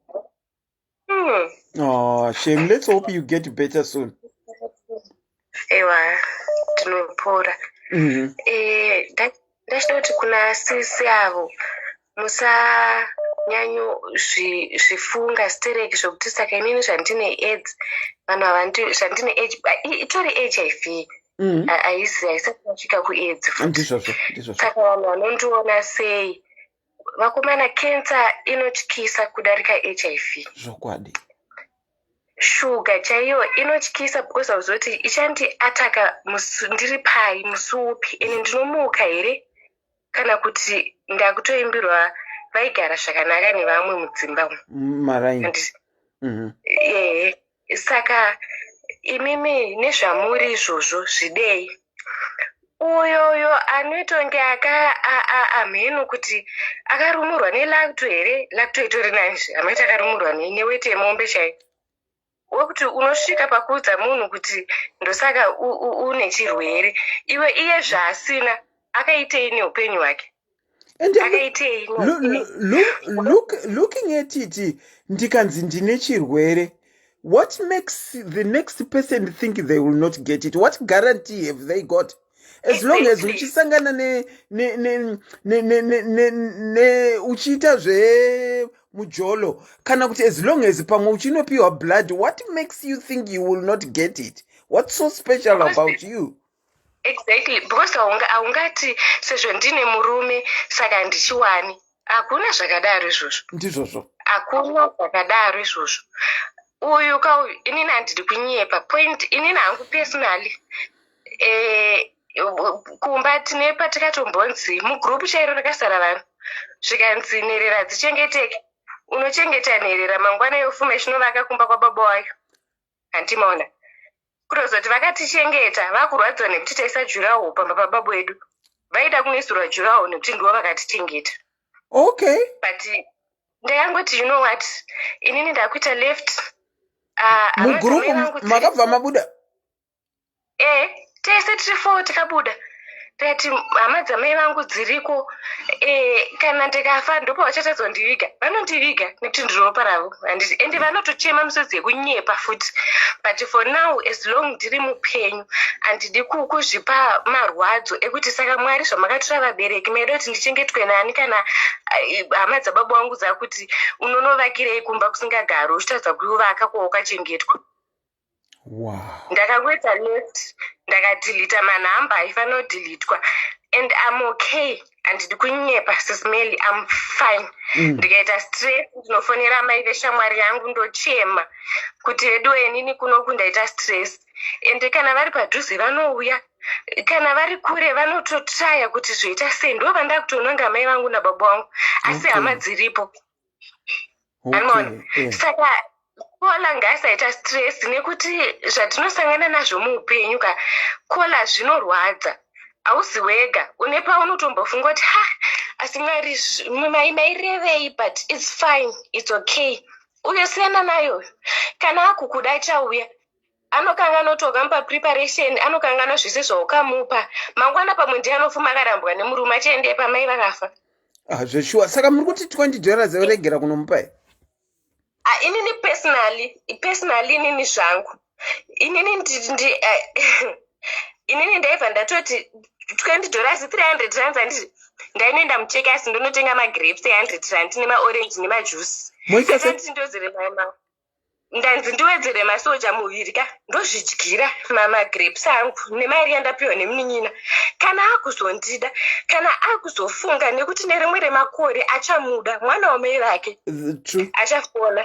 Oh, shame. Let's hope you get better soon. Ewa, ndinopora. Ndachida kuti kuna sisi avo, musanyanyo zvifunga stereki zvokuti saka inini zvandine AIDS, vanhu havandi zvandine itori HIV. Haisi, haisati yasvika kuAIDS futi. Ndizvozvo, ndizvozvo. Saka vanhu vanondiona sei? Vakomana, kensa inotyisa kudarika HIV. Zvokwadi. Shuga chaiyo inotyisa because hauzoti ichandiataka ndiri pai, musi upi, ende ndinomuka here kana kuti ndakutoimbirwa vaigara zvakanaka nevamwe mudzimba umu. Maraini. Ehe, saka imimi nezvamuri izvozvo zvidei. Uyoyo anoitonge aka amheno kuti akarumurwa nelacto here, lacto itori nanizve hamaiti akarumurwa neweti yemombe chaiyo, wekuti unosvika pakuudza munhu kuti ndosaka une chirwere, iwe iye zvaasina akaitei neupenyu hwake? Akaitei? Looking at it, ndikanzi ndine chirwere, what makes the next person think they will not get it? What guarantee have they got? As long as uchisangana ne uchiita zvemujolo, kana kuti as long as pamwe uchinopiwa blood, what makes you think you will not get it? What's so special about you? Exactly, because haungati sezvo ndine murume saka handichiwani. Hakuna zvakadaro izvozvo. Ndizvozvo. Hakuna zvakadaro izvozvo. Uyu kauyu, inini handidi kunyepa point. Inini hangu personally, kumba tine patikatombonzi mugroup chairo rakasara vanhu, zvikanzi nherera dzichengeteke. Unochengeta nherera, mangwana yofuma ichinovaka kumba kwababa wayo. Handimaona kutozoti vakatichengeta vakurwadziwa nekuti taisa durawall pamba pababa wedu, vaida kunoisirwa durawall nekuti ndivo vakatichengeta. But ndakangoti, you know what, inini ndakuita left. Mugroup makabva mabuda? E, tese tiri four tikabuda. Ndikati hama dzamai vangu dziriko, kana ndikafa ndopavachatadzondiviga, vanondiviga nekuti ndiri ropa ravo, handiti? Ende vanotochema misodzi yekunyepa futi. But for now, as long ndiri mupenyu, handidi kuzvipa marwadzo ekuti saka Mwari zvamakatora vabereki maida kuti ndichengetwe nani, kana hama dzababa vangu dzakuti unonovakirei kumba kusingagari uchitadza kuvaka kwawakachengetwa. Ndakangoita left, ndakadelete manhamba aifanira kudeletwa and I'm okay. Handidi kunyepa, Sis Melly, I'm fine. Ndikaita stress ndinofonera mai veshamwari yangu, ndochema kuti veduwe, inini kunoku ndaita stress. Ende kana vari padhuze vanouya, kana vari kure vanototraya kuti zvoita sei. Ndo vandakutononga mai vangu nababa vangu, asi hama dziripo. Anoona. Saka Kola ngaasaita stress nekuti zvatinosangana nazvo muupenyu ka, Kola, zvinorwadza. Hauzi wega, une paunotombofunga kuti ha, asi Mwari mairevei? But it's fine, it's okay. Uyo siyana nayo, kana akukuda achauya. Anokanganwa kuti wakamupa preparation, anokanganwa zvese zvaukamupa. Mangwana pamwe ndiye anofuma akarambwa nemurume, achiendei pamai vakafa. Ah, zveshuwa. Saka muri kuti $20 euregera kunomupa here? Ah, inini personally, inini zvangu, inini inini ndaibva ndatoti $20, R300, handiti? Ndainoenda muCheckers, ndonotenga magrapes e100 rand nemaorange nemajuice. Moita se Anditi ndozere ndanzi ndiwedzere masoja muviri ka, ndozvidyira magrapes angu nemari yandapiwa nemunin'ina. Kana akuzondida, kana akuzofunga, nekuti nerimwe remakore achamuda mwana wamai vake. Achafona.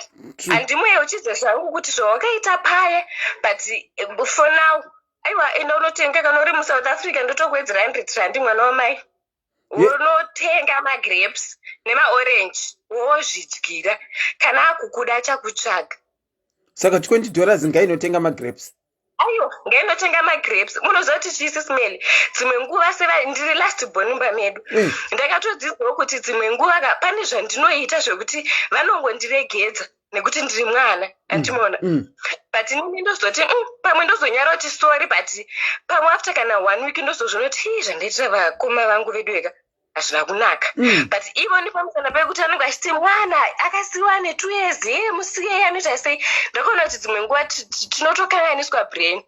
Handimuyeuchidze zvangu kuti zvawakaita paya, but for now, aiwa, enda unotenga. Kana uri muSouth Africa, ndotokuwedzera R100, mwana wamai. Unotenga magrapes nemaorange, wozvidyira. Kana akukuda achakutsvaga. Saka $20 ngainotenga magrapes? Aiwa, ngainotenga magrapes. Munoziva kuti chii, Sis Melly, dzimwe nguva seva ndiri last born mumba medu, ndakatodzidzawo kuti dzimwe nguva ka pane zvandinoita zvekuti vanongondiregedza nekuti ndiri mwana, andimaona? But inini ndozoti pamwe ndozonyara kuti sorry, but pamwe after kana one week ndozozviona kuti ii, zvandaitira vakoma vangu vedu eka hazvina kunaka. But ivo nepamusana pekuti anenge achiti mwana akasiwa ne2 years, ye musiyei, anoita sei? Ndakaona kuti dzimwe nguva tinotokanganiswa brain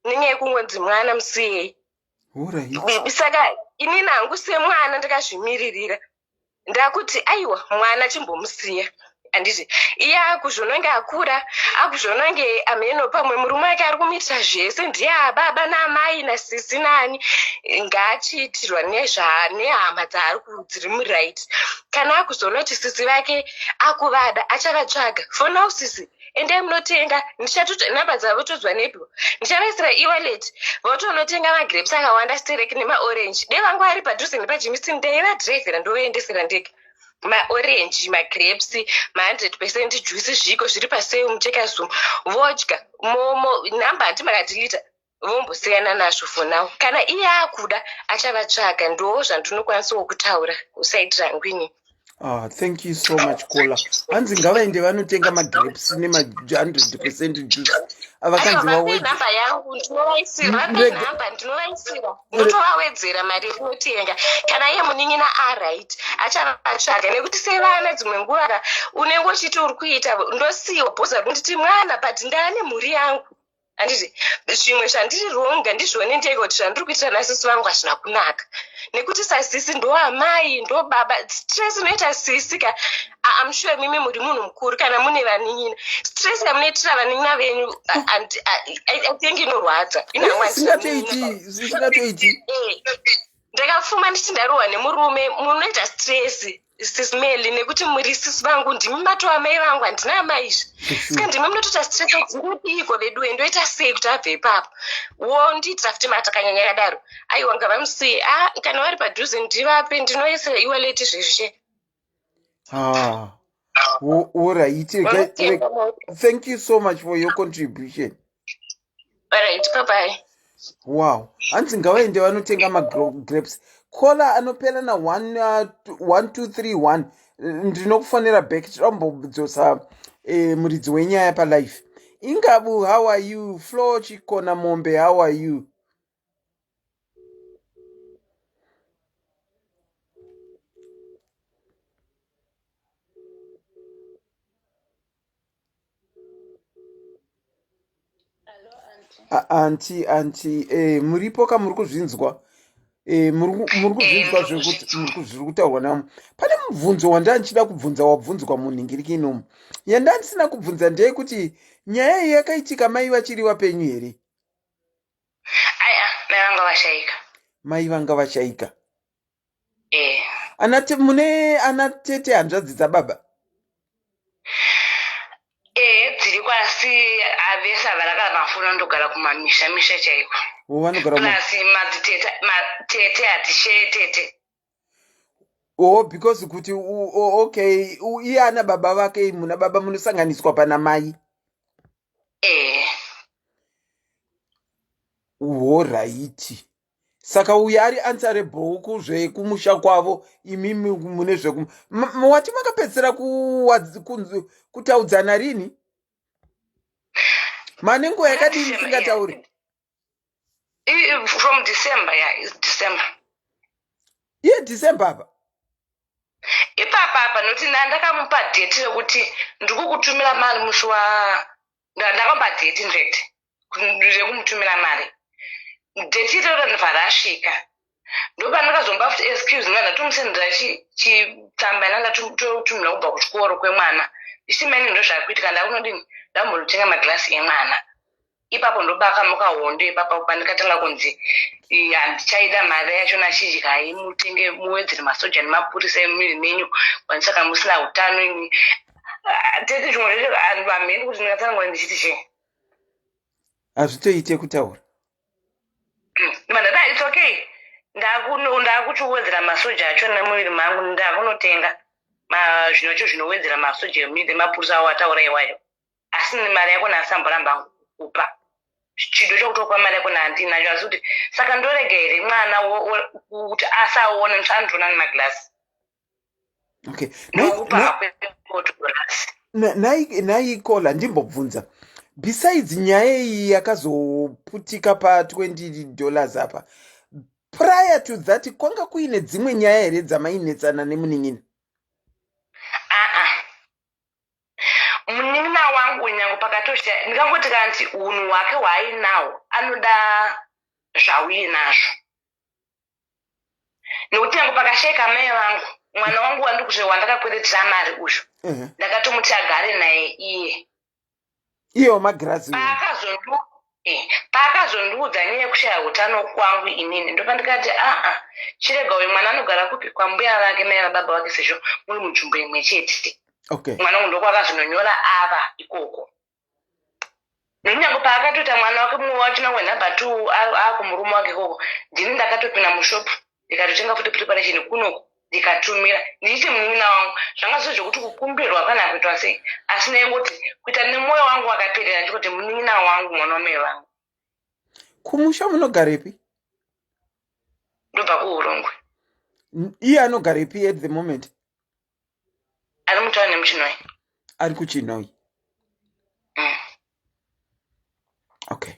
nenyaya yekungonzi mwana musiyei. Saka inini hangu semwana ndakazvimiririra, ndakuti aiwa, mwana chimbomusiya, handiti? Iye akuzvononge akura, akuzvononge amheno pamwe murume wake ari kumuitira zvese, ndiye ababa naamai nasisi nani, ngaachiitirwa nehama dzaari dziri muright. Kana akuzoona kuti sisi vake akuvada, achavatsvaga. For now, sisi Endai munotenga, ndichatoti nhamba dzavo todzwa nepiwo. Ndichavaisira e-wallet votonotenga magrapes akawanda stereki nemaorange. Dai vangu vari padhuze nepaJimiston ndaivadhiraivhira ndovaendesera ndega. Maorange, magrapes, ma100 percent juice zviiko zviri pasale muCheckers umu. Vodya momo nhamba hanti makadhilita vombosiyana nazvo for now. Kana iye akuda achavatsvaga ndoo zvandinokwanisawo kutaura kusaidi rangu ini. Ah, thank you so much caller. Hanzi ngavaende vanotenga magrapes nema 100% juice. Avakanzi vawe namba yangu ndinovaisira vape namba ndinovaisira ndotovawedzera mari yekunotenga kana iye munin'ina aright achavatsvaga nekuti sevana dzimwe nguva ka unenge uchiti uri kuita ndosiyiwa bhoza kunditi mwana but ndaane mhuri yangu handiti zvimwe zvandiri wrong ndizvione ndega kuti zvandiri kuitira nasisi vangu hazvina kunaka nekuti sasisi ndo amai ndo baba stress inoita sisi ka am sure mimi muri munhu mukuru kana mune vanin'ina stress yamunoitira vanin'ina venyu and I think inorwadza inangwaisingatoiti eh, ndakafuma ndichiti ndarohwa nemurume munoita stress sis Meli nekuti muri sis vangu ndimi matova mai vangu handina amai izvi saka ndimi munotoita stress ndodiiko veduwe ndoita sei kuti abve ipapo wondiitira futi matakanyanya yakadaro aiwa ngavamusiye a ah, kana vari padhuze ndivape ndinoisira iwaleti izvezvi che ah, alright thank you so much for your contribution Alright, bye bye. Wow. Hanzi ngavaende vanotenga magrapes. Kola anopera na 1 1231. Ndinokufonera back tirombodzosa eh, muridzi wenyaya palife. Ingabu, how are you? Flo Chikona Mombe, how are you? Anti anti eh, muripo ka muri kuzvinzwa eh, muri kuzvinzwa eh, zviri kutaurwa namo pane mubvunzo wandandichida kubvunza wabvunzwa munhingiriki inomu yandandisina kubvunza ndeyekuti nyaya iyi yakaitika mai vachiri vapenyu here aya mai vanga vashaika mai vanga vashaika eh. Ana mune ana tete hanzvadzi dzababa eh dziriko asi avese havana kana mafoni anondogara kumamisha misha chaiko vanogara plus madzitete matete hatisheye tete oh because kuti okay iye ana baba vake muna baba munosanganiswa pana mai eh horaiti saka uyo ari answerable kuzvekumusha kwavo imimi mune zveku wati makapedzisira kutaudzana rini mane nguva yakadii musingatauri from december ya yeah, december iye december apa ipapa apa nokuti ndakamupa date rekuti ndikukutumira mari musi wa ndakamupa date infact rekumutumira mari date iroro ndobva rasvika ndopandakazomba futi excuse mwana ndatomusendera chitsamba ina ndatotumira kubva kuchikoro kwemwana ndichiti mani ndozvakuitika ndakunodini ndambonotenga magirasi emwana ipapo ndopakamuka hondo ipapo pandikatanga kunzi handichaida mari yacho nachidyai mutenge muwedzere masoja nemapurisa emuviri menyu kwanisa kana musina utano ini ah, tete zvimwe zvacho hamheni kuti ndingatsanangura ndichiti chii hazvitoite kutaura mandada its okay ndakuchiwedzera masoja acho nemuviri mangu ndakunotenga zvinocho zvinowedzera masoja emuviri nemapurisa awo ataura iwayo asi mari yako nasamboramba kupa chido chokutopa mari yako nandinacho asi kuti saka ndorega here mwana kuti asaone nekuti anotoona nemagirasi okay naikola ndimbobvunza besides nyaya iyi yakazoputika pa20 dollars apa prior to that kwanga kuine dzimwe nyaya here dzamainetsana nemunin'ina aa munin'ina wangu nyange pakatoshaya ndingangoti kanti unhu hwake hwaainawo anoda zvauinazvo nekuti nyange pakashaika mai vangu mwana wangu wandikuzve wandakakweretera mari uyu mhm. ndakatomuti agare naye iye iye wemagirazi eh, paakazondiudza nyaya yekushaya utano kwangu inini ndopandikati aa chirega uyu mwana anogara kupi kwambuya vake mai vababa vake sezvo muri munzvimbo imwe chete okay. mwana wangu ndokwakazononyora ava ikoko. Nekunyangwe paakatoita mwana wake mumwe wachona wenumber two akumurume wake ikoko, ndini ndakatopinda mushop ndikatotenga futi preparation kunoku ndikatumira ndichiti munin'ina wangu. Zvanga zviri zvekuti kukumbirwa kana kuitwa sei, asi ndaingoti kuita nemwoyo wangu wakaperera ndichikuti munin'ina wangu, mwana wamai vangu. Kumusha munogarepi? Ndobva kuHurungwe. Iye anogarepi at the moment? Ari mutauni nemuChinoi. Ari kuChinoi. Okay,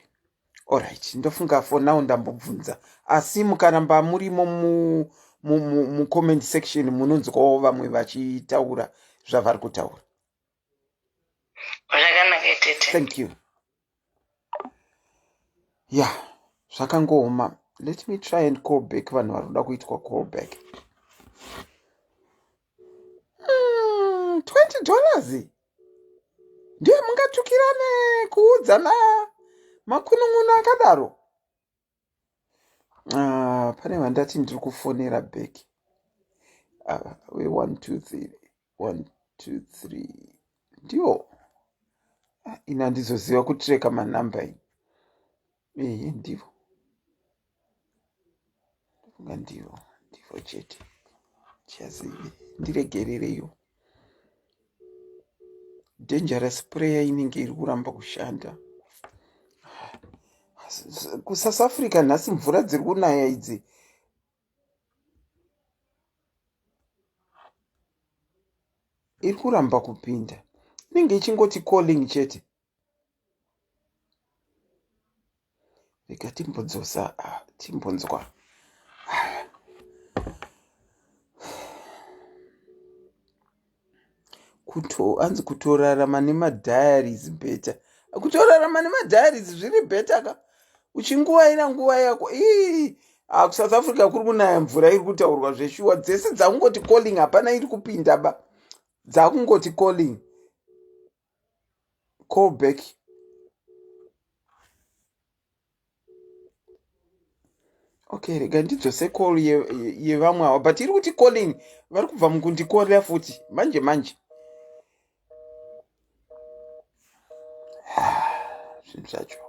alright, ndofunga for now ndambobvunza, asi mukaramba murimo mucomment section munonzwawo vamwe vachitaura zvavari kutaura. Zvakanaka tete. Thank you. Ya, yeah, zvakangooma. Let me try and call back vanhu vari kuda kuitwa call back. 20 dollars ndiye mungatukirane kuudzana makunun'unu akadaro. Pane vandati ndiri kufonera back. We 1 2 3 1 2 3 ndiwo. Ini handizoziva kutreka manamba ini. Ehe, ndivo, ndofunga ndivo, ndivo chete. Chazive, ndiregerereiwo. Dangerous prayer inenge iri kuramba kushanda kuSouth Africa nhasi. Mvura dziri kunaya idzi iri kuramba kupinda, inenge ichingoti calling chete. Rega timbodzosa, timbonzwa. Kuto hanzi kutorarama nemadiaries better. Kutorarama nemadiaries zviri better ka, uchinguvaira nguva yako. Ii, kuSouth Africa kuri kunaya mvura iri kutaurwa zveshuwa. Dzese dzakungoti calling, hapana iri kupinda ba, dzakungoti calling, call back. Okay, rega ndidzose call yevamwe ava, but iri kuti calling. Vari kubva mukundikorera futi manje manje. Zvinhu zvacho,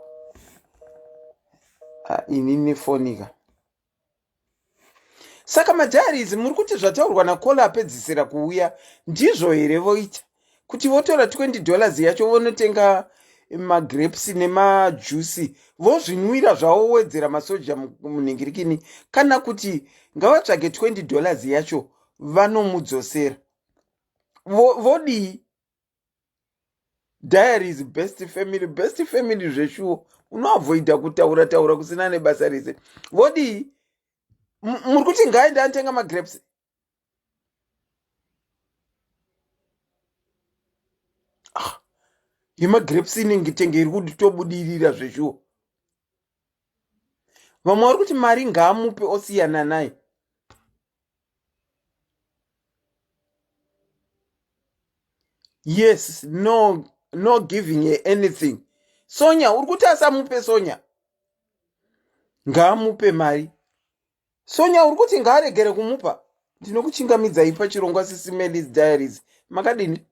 ini nefonika. Saka madiaries muri kuti zvataurwa nacaller apedzisira kuuya ndizvo here? Voita kuti votora 20 dollars yacho, vonotenga magrapes nemajusi, vozvinwira zvavo, wedzera masoja munhingirikini, kana kuti ngavatsvage 20 dollars yacho vanomudzosera? Vodii? Diaries best family, best family zveshuwo. Unoavoida kutaura taura kusina nebasa rese. Vodii? Muri kuti ngaende anotenga magrapes? Ah, yemagrapes inenge tenge iri kutobudirira zveshuwo. Vamwe vari kuti mari ngaamupe osiyana naye. Yes, no, no giving her anything. Sonya, uri kuti asamupe? Sonya, ngaamupe mari. Sonya, uri kuti ngaaregere kumupa? Ndinokuchingamidzai pachirongwa Sisi Melis Diaries. Makadini?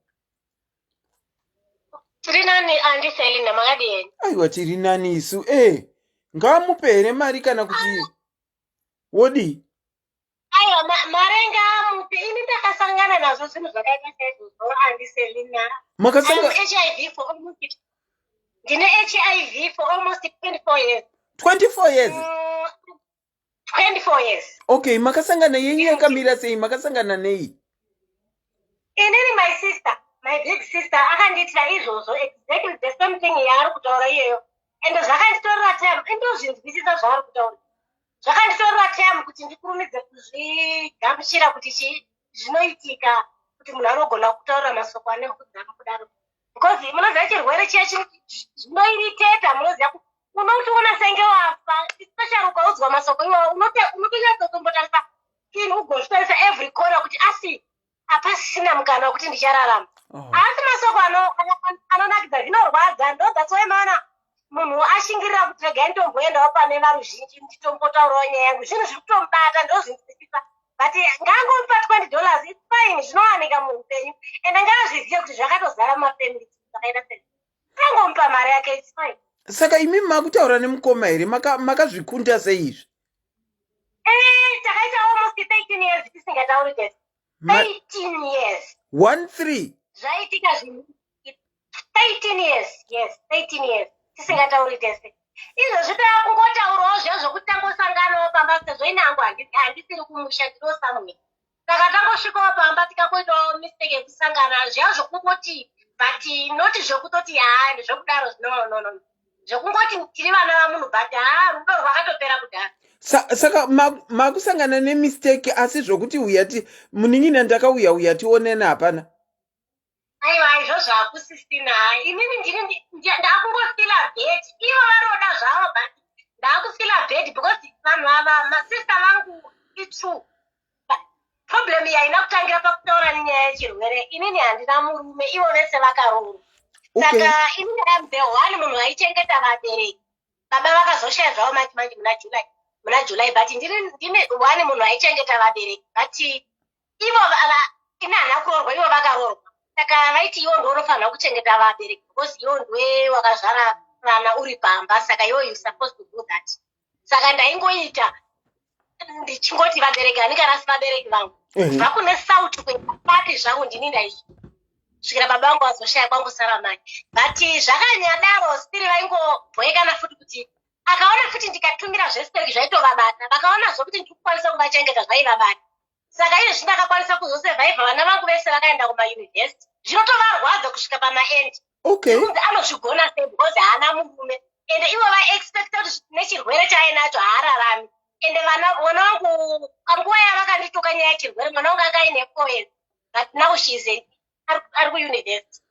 Tiri nani, Auntie Selina, makadini? Aiwa, tiri nani isu. E, ngaamupe here mari kana kuti wodii? Aiwa, mari ngaamupe. Ini ndakasangana nazvo zvinhu zvakaita saizvozvo, Auntie Selina. Makasanga? I'm HIV for almost, ndine HIV for almost 24 years. 24 years? 24 years. Okay, makasangana yenyu yakamira sei? Makasangana nei? Inini my sister, my big sister akandiitira izvozvo, exactly the same thing yaari kutaura iyeyo, ende zvakanditorera time indozvinzwisisa zvaari kutaura. Zvakanditorera time kuti ndikurumidze kuzvigamuchira kuti chi zvinoitika, kuti munhu anogona kutaura masoko ane udzamu kudaro, because munoziva chirwere chiya zvinoiriteta. Munoziva unotoona senge wafa, especially ukaudzwa masoko iwawo, unotonyatsotombotarisa ini ugozvitarisa every corner kuti asi hapasisina mukana wekuti ndichararama. Asi masoko anonakidza zvinorwadza. Ndo that's why maona munhu ashingirira kuti regai nditomboendawo pane varuzhinji nditombotaurawo nyaya yangu. Zvinhu zviri kutomubata, ndozvinzwisisa, but ngangomupa 20 dollars, it's fine, zvinowanika muupenyu, ende ngaazvizive kuti zvakatozara mumafamily zvakaita sei. Angomupa mari yake, it's fine. Saka imi makutaura nemukoma here? Makazvikunda maka sei izvi? Eh, takaita almost 13 years tisingatauri tese. 13 years. 1 3. Zvaitika zvinhu 13 years, yes, 13 years tisingatauri tese. Izvozvi takungotaurawo zviya zvokuti tangosanganawo pamba sezvo ini hangu handisiri kumusha, ndino somewhere. Saka tangosvikawo pamba tikangoitawo mistake yekusangana zviya zvokungoti, but not zvekutoti haa zvekudaro, no, no, no, zvekungoti tiri vana vamunhu, but haa rudo rwakatopera kudhara. Saka makusangana nemistake, asi zvokuti uyati munin'ina ndakauya uya tionene hapana? Aiwa, izvozvo hakusisina. Inini ndini ndakungofeela bad, ivo varoda zvavo, but ndakufeela bad because vanhu ava masista vangu itrue. Problem yaina kutangira pakutaura nenyaya yechirwere. Inini handina murume, ivo vese vakaroorwa. Saka inini am the one munhu aichengeta vabereki. Baba vakazoshaya zvavo manje manje muna July, but ndini ndine one munhu aichengeta vabereki, but ivo ini handina kuroorwa, ivo vakaroorwa. Saka vaiti iwo ndiwo unofanira kuchengeta vabereki because iwo ndiwe wakazvara vana uri pamba, saka iwo you supposed to do that. Saka ndaingoita ndichingoti vabereki handingarasi vabereki vangu. Kubva kune sauti kuenda papi zvangu ndini ndaisvikira baba vangu vazoshaya, kwangosara mai. But zvakanyadaro still vaingobhoekana futi kuti akaona futi ndikatumira zvestereki zvaitovabata, vakaona zvokuti ndiri kukwanisa kuvachengeta zvaivabata. Saka izvezvi ndakakwanisa kuzosurviva, vana vangu vese vakaenda kumayunivhesiti, zvinotovarwadza kusvika pamaend kunzi anozvigona sei because haana murume, ende ivo vaexpecta kuti nechirwere chaainacho haararami. Ende vana mwana wangu panguva yavakandituka nyaya yechirwere, mwana wangu anga aine 4 years, but now she's ari kuyunivhesiti.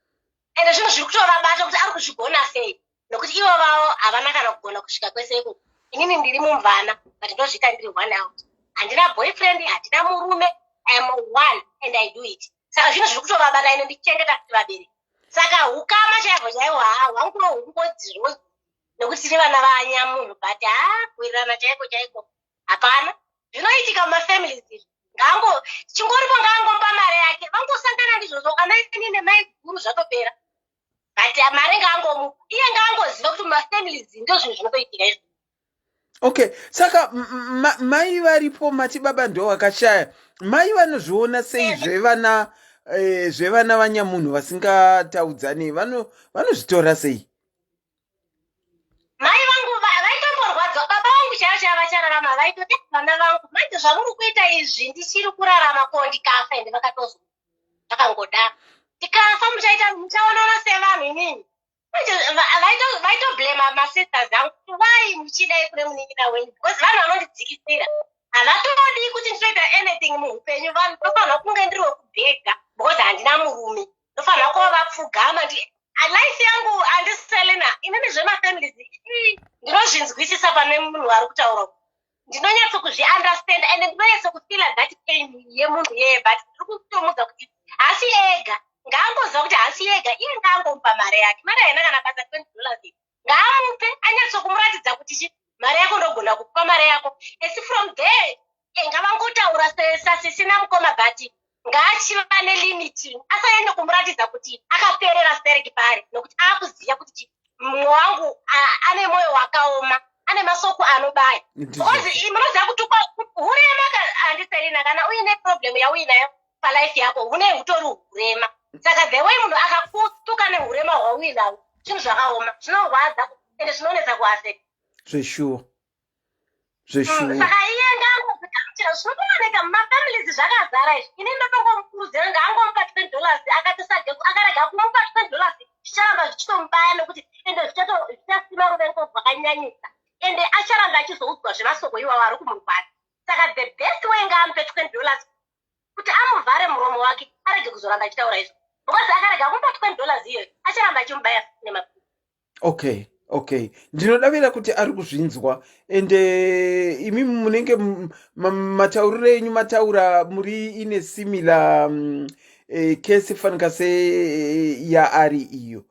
Ende zvinhu zviri kutovabata kuti ari kuzvigona sei nokuti ivo vavo havana kana kugona kusvika kwese ikoko. Inini ndiri mumvana, but ndozviita ndiri one out, handina boyfriend, handina murume. I am one and I do it. Saka zvinhu zviri kutovabata ine ndichengeta futi vabereki. Saka ukama chaihwo chaihwo ha hwanguwo hungodzirwo nekuti tiri vana vanyamunhu, but ha kuwirirana chaiko chaiko hapana. Zvinoitika mumafamilies izvi. Ngaango chingoripo ngaangomupa mari yake, vangosangana ndizvozvo ana ini nemai guru zvatopera, but mari ngaangomupa iye, ngaangoziva kuti mumafamilies ndo zvinhu zvinotoitika izvo. Okay, saka mai varipo, mati baba ndo vakashaya. Mai vanozviona sei zvevana vanyamunhu vasingataudzani? Vanozvitora sei? Mai vangu vaitomborwadzwa baba vangu chaivo chaivo vachararama, vaitoti, "Vana vangu, manje zvamuri kuita izvi ndichiri kurarama, ko ndikafa?" Ende vakatozo vakangodaro, "Tikafa muchaita muchaonana sevanhu inini." Manje vaitoblema masisters angu kuti why muchidai kune munin'ina wenyu, because vanhu vanondidzikisira, havatodi kuti nditoita anything muupenyu. Vanhu ndofanira kunge ndiri wekubhega because handina murume, ndofanira kuva vapfugama. Life yangu handiselena inini zvemafamilies ndinozvinzwisisa. Pane munhu ari kutaura, ndinonyatso kuzviunderstand and ndinonyatso kufeela that pain yemunhu iyeye, but ndiri kutomudza kuti haasi ega, ngaangoziva kuti haasi ega. Iye ngaangomupa mari yake, mari haina kana basa, $20 iyi ngaamupe, anyatso kumuratidza kuti chi mari yako ndogona kukupa mari yako. Asi from there ngavangotaura sasisina mukoma, but ngaachiva nelimit, asanyanye kumuratidza kuti akaperera stereki paari, nokuti aakuziva kuti chi mumwe wangu ane mwoyo wakaoma, ane masoko anobaya, because munoziva kutukwa hurema. Handiserina kana uine problem yauinayo palife yako, hune hutori hurema. Saka the way munhu akakutuka nehurema hwauinahwo, zvinhu zvakaoma, zvinorwadza ende zvinonetsa kuaccepta. Zveshuwa, zveshuwa. Saka iye ngaangogamuchira, zvinotooneka mumafamilies zvakazara izvi. Ini ndotongomukurudzira ngaangomupa $20. Akatisage akarega kumupa $20, zvicharamba zvichitomubaya nokuti ende zvichasima ruvengo rwakanyanyisa, ende acharamba achizoudzwa zvemasoko iwawo ari kumurwadza. Saka the best way, ngaamupe $20 kuti amuvhare muromo wake, arege kuzoramba achitaura izvo, because akarega kumupa $20 iyoyo, acharamba achimubaya nemapiri. Okay, ndinodavira kuti ari kuzvinzwa. Ende imi munenge matauriro enyu mataura muri ine similar case fanika seyaari iyo.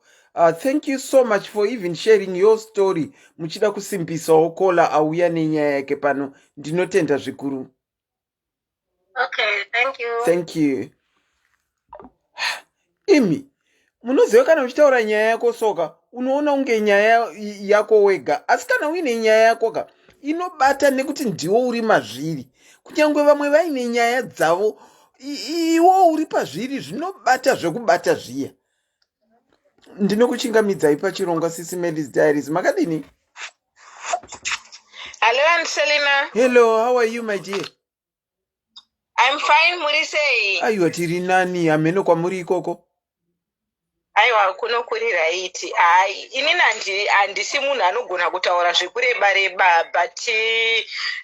Thank you so much for even sharing your story muchida kusimbisawo caller auya nenyaya yake pano. Ndinotenda zvikuru. Okay, thank you. Thank you. Imi munoziva kana uchitaura nyaya yako soka. unoona kunge nyaya yako wega asi kana uine nyaya yako ka inobata nekuti ndiwo uri mazviri kunyange vamwe vaine nyaya dzavo iwo uri pazviri zvinobata zvekubata zviya ndinokuchingamidzai pachirongwa sisi Mary's Diaries makadini Hello, Aunt Selina. Hello, how are you my dear? I'm fine, muri sei? Aiwa tiri nani, hameno kwamuri ikoko. Aiwa kuno kuri right. Hai, inini handisi munhu anogona kutaura zvekureba reba but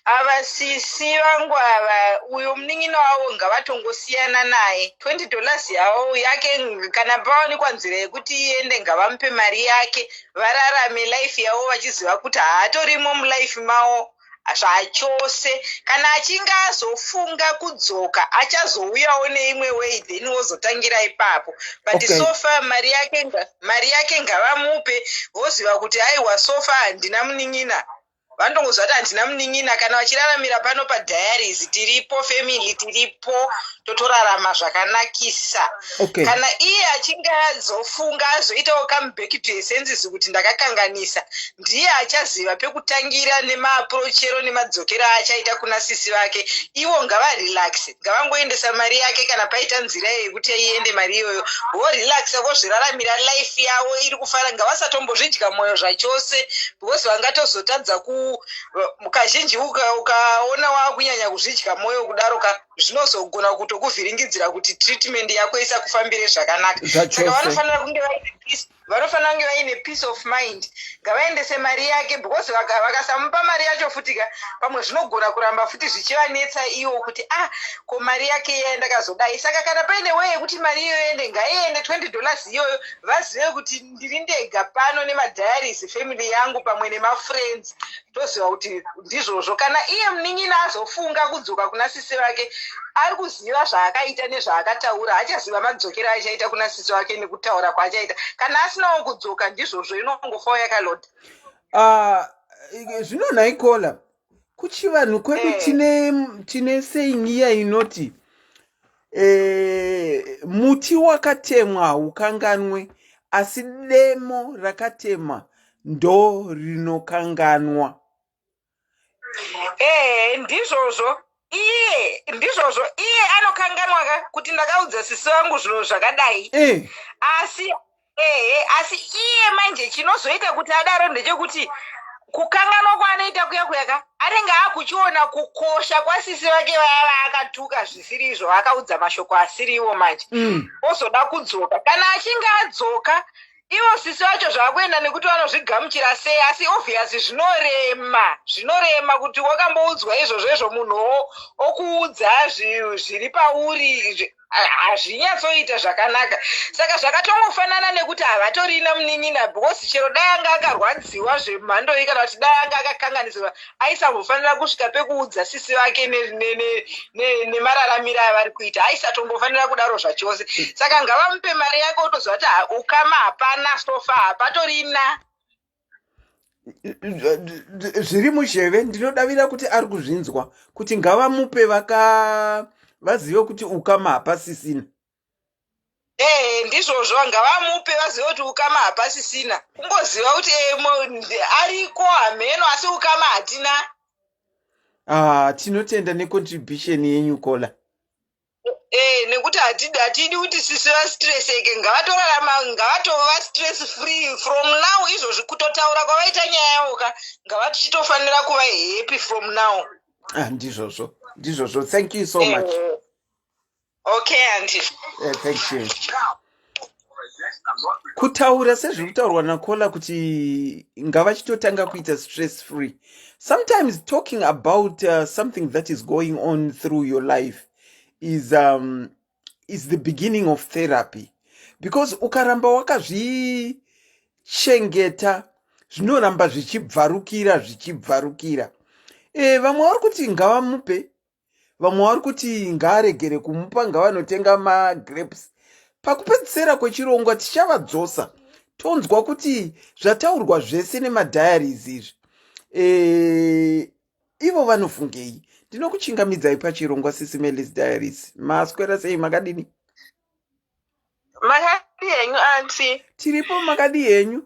ava sisi vangu ava uyo munin'ina wavo ngavatongosiyana naye. 20 dollars yavo yake kana pawanikwa nzira yekuti iende ngavamupe mari yake vararame life yavo vachiziva kuti haatorimo mulife mavo zvachose kana achinge azofunga kudzoka achazouyawo neimwe way then wozotangira ipapo but okay. so far mari yake mari yake ngavamupe voziva kuti aiwa so far handina munin'ina vanongoziva kuti handina munin'ina kana vachiraramira pano padiaries tiripo family tiripo totorarama zvakanakisa okay. kana iye achinge azofunga azoitawo come back to senses kuti ndakakanganisa ndiye achaziva pekutangira nemaaprochero nemadzokero aachaita kuna sisi vake ivo ngavarelaxe ngavangoendesa mari yake kana paita nzira yekuti iende mari iyoyo vorelaxa vozviraramira life yavo iri kufara ngavasatombozvidya mwoyo zvachose because vangatozotadza ku kazhinji ukaona wakunyanya kuzvidya mwoyo kudaro ka zvinozogona kutokuvhiringidzira kuti treatment yako isakufambire zvakanaka saka vanofanira kunge vaine peace vanofanira kunge vaine peace of mind ngavaendese mari yake because vakasamupa vaka mari yacho futi ka pamwe zvinogona kuramba futi zvichivanetsa iwo kuti ah ko mari yake iya ndakazodai saka kana paine way yekuti mari iyoyo ende ngaiende 20 dollars iyoyo vazive kuti ndiri ndega pano nemadiaries family yangu pamwe nemafriends toziva kuti ndizvozvo kana iye munin'ina azofunga kudzoka kuna sisi vake ari kuziva zvaakaita nezvaakataura achaziva madzokero achaita kuna sisi vake nekutaura kwaachaita kana asinawo kudzoka ndizvozvo inongofawo yakaloda ah, zvino nhai kola kuchivanhu kwedu eh. tine tine saying iya inoti e, muti wakatemwa haukanganwe asi demo rakatema ndo rinokanganwa ee ndizvozvo iye ndizvozvo iye anokanganwa ka kuti ndakaudza sisi vangu zvinhu zvakadai e. asi ehe asi iye manje chinozoita kuti adaro ndechekuti kukanganwa kwaanoita kuya kuya ka anenge akuchiona kukosha kwasisi vake vaya vaakatuka zvisiri izvo akaudza mashoko asiriwo manje ozoda kudzoka kana achinge adzoka ivo sisi vacho zvakuenda nekuti vanozvigamuchira sei asi obvious zvinorema zvinorema kuti wakamboudzwa izvozvo izvo munhu okuudza zviri pauri hazvinyatsoita zvakanaka saka zvakatongofanana nekuti havatorina munin'ina because chero dai anga akarwadziwa zvemhando iyi kana kuti dai anga akakanganisirwa aisambofanira kusvika pekuudza sisi vake nemararamiro avari kuita aisatombofanira kudaro zvachose saka ngavamupe mari yake otoziva kuti ukama hapana sofa hapatorina zviri muzheve ndinodavira kuti ari kuzvinzwa kuti ngavamupe vaka vazive kuti ukama hapasisina ee ndizvozvo ngavamupe vazive kuti ukama hapasisina kungoziva kuti eh, ariko hameno asi ukama hatina ah, tinotenda necontribution yenyu kola Eh, nekuti hatidi hatidi kuti sisi vastreseke ngavatorarama ngavatova stress free from now izvozvi kutotaura kwavaita nyaya yavo ka ngavatichitofanira kuva happy from now ah, ndizvozvo ndizvozvo thank you so much eh, okay aunty eh, thank you kutaura sezviri kutaurwa nakola kuti ngavachitotanga kuita stress free sometimes talking about something that is going on through your life is, is the beginning of therapy because ukaramba wakazvichengeta zvinoramba zvichibvarukira zvichibvarukira e, vamwe vari kuti ngavamupe vamwe vari kuti ngaaregere kumupa ngavanotenga magrapes pakupedzisira kwechirongwa tichavadzosa tonzwa kuti zvataurwa zvese nemadiaries izvi e, ivo vanofungei ndinokuchingamidzai pachirongwa sisi Melis Diaries maswera sei makadini makadii henyu aunty tiripo makadii henyu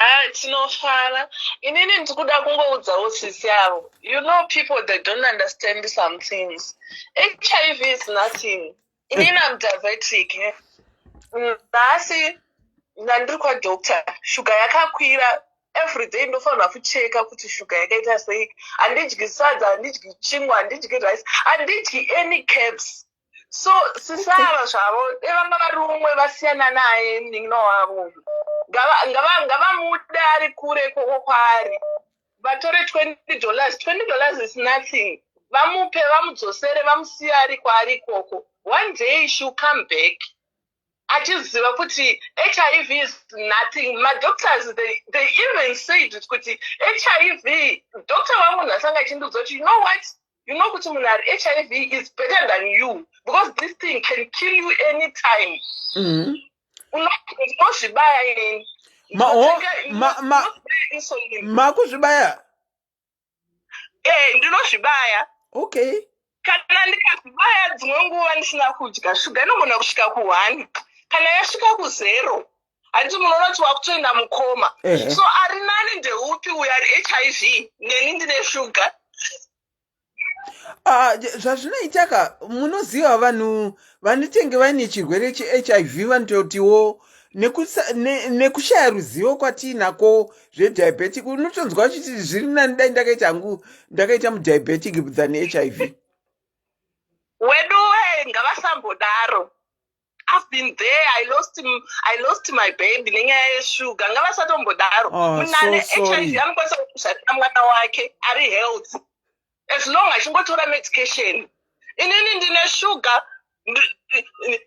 Ah, tinofara. Inini ndikuda kungoudzawo sisi avo. You know people they don't understand some things. HIV is nothing. Inini I'm diabetic. Eh? Nhasi ndandiri kwadoctor, shuga yakakwira everyday ndofanirwa kucheka kuti shuga yakaita sei. Handidyi sadza, handidyi chingwa, handidyi rice, handidyi any carbs. So sisi ava zvavo devanga vari umwe vasiyana naye munin'ina wavo ngavamude ari kure ikoko kwaari vatore $20. $20 is nothing. Vamupe, vamudzosere, vamusiye ari kwaari ikoko. One day she'll come back achiziva kuti HIV is nothing. Madoctors, they even said it kuti HIV, doctor wangu nhasi anga achindiudza kuti, "You know what, you know kuti munhu ari HIV is better than you because this thing can kill you anytime." Unozvibaya inini. Insulin. Makuzvibaya? Eh, ndinozvibaya. Kana ndikazvibaya dzimwe nguva ndisina kudya, shuga inogona kusvika ku1. Kana yasvika kuzero, handiti munoona kuti wakutoenda mucoma? Ehe. So ari nani ndeupi, uyo ari HIV neni ndine shuga? Ah, zvazvinoita ka, munoziva vanhu vanotenge vaine chirwere cheHIV vanototiwo nekushaya ruzivo kwatiinako zvediabetic, unotonzwa vachiti zviri nani dai ndakaita hangu ndakaita mudiabetic than HIV. Wedu we, ngavasambodaro. I've been there. I lost my baby nenyaya yeshuga. Ngavasatombodaro. Oh, Munhu ane so sorry. HIV anokwanisa kuzvarira mwana wake ari healthy as long achingotora medication. Inini ndine shuga,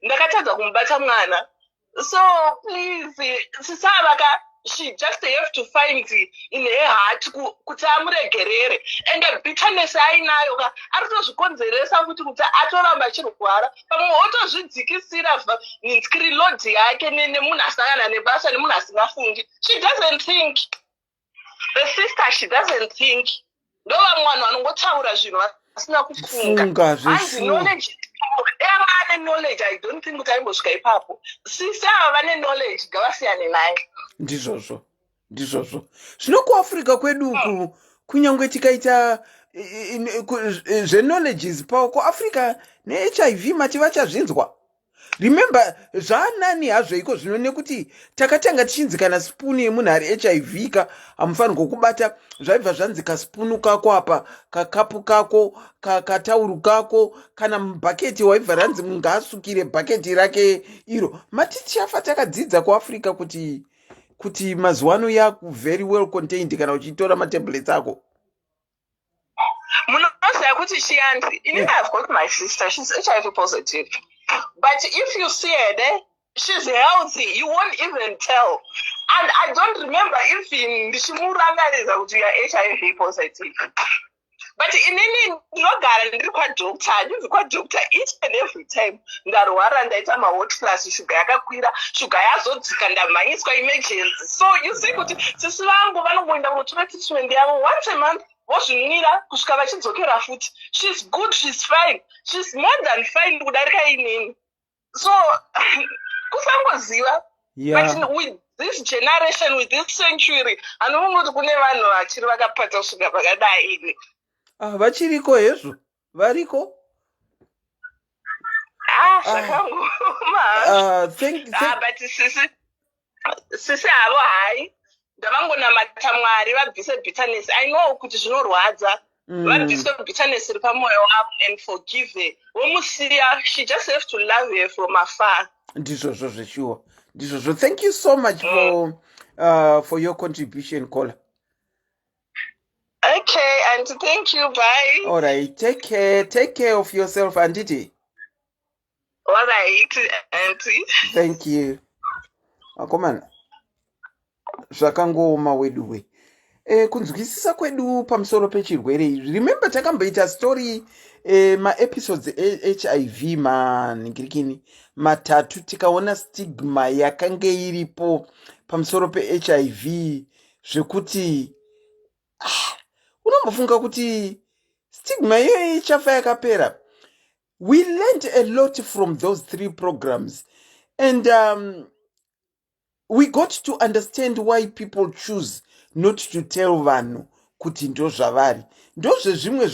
ndakatadza kumubata mwana. So please, sisava ka, she just have to find in her heart kuti amuregerere. And bitterness ainayo ka, ari kutozvikonzeresa futi kuti atoramba achirwara. Pamwe otozvidzikisira nskiri load yake nemunhu asangana nebasa, nemunhu asingafungi. She doesn't think, the sister, she doesn't think. Ndo vamwe vanhu vanongotaura zvinhu vasina kufunga. Funga. Hanzi Zveshuwa. knowledge, ava ane knowledge, I don't think kuti aimbosvika ipapo. Sisi ava vane knowledge, ngavasiyane naye. Ndizvozvo, ndizvozvo. Zvino kuAfrica kwedu uku, kunyange tikaita zveknowledges pawo kuAfrica neHIV, mati vachazvinzwa. Remember, zvaanani hazvo iko zvino nekuti takatanga tichinzi kana sipunu yemunhu ari HIV ka, hamufanirwa kubata. Zvaibva zvanzi kasipunu kako apa, kakapu kako, katauru kako, kana mubhaketi waibva ranzi munhu ngaasukire bhaketi rake iro. Mati tichafa takadzidza kuAfrica kuti mazuva ano yaku very well contained kana uchitora matablets ako. Munoziva kuti chianzi, inini I've got my sister, she's HIV positive, but if you see her there, she's healthy, you won't even tell. And I don't remember if ndichimurangaridza kuti you are HIV positive. But inini ndinogara ndiri kwadoctor, handibvi kwadoctor. Each and every time ndarwara, ndaita mahot flash, shuga yakakwira, shuga yazodzika, ndamhanyiswa emergency. So you see kuti sisi vangu vanongoenda kunotora treatment yavo once a month, vozvinwira kusvika vachidzokera futi. She's good, she's fine, she's more than fine kudarika inini. So kusangoziva. But with this generation, with this century, handifungi kuti kune vanhu vachiri vakapata kusvika pakadai ini. Ah, vachiriko hezvo, variko. Ah, zvakangoma. Ah, thank, Ah, but sisi havo, hai, ndavangonamata Mwari vabvise bitterness. I know kuti zvinorwadza. Vabviswe bitterness iri pamwoyo wavo and forgive her, vomusiya. She just have to love her from afar. Ndizvozvo zveshuwa, ndizvozvo. Thank you so much for your contribution, caller. Okay, and thank you, bye. All right, take care, take care of yourself, anditi? All right, auntie. Thank you. Akomana, zvakangooma weduwe. Kunzwisisa kwedu pamusoro pechirwere izvi, remember takamboita story, maepisodes eHIV manhingirikini matatu, tikaona stigma yakange iripo pamusoro peHIV, zvekuti ah, unombofunga kuti stigma iyoyo ichafa yakapera. We learned a lot from those three programs and We got to understand why people choose not to tell vanhu kuti ndozvavari, ndozvezvimwe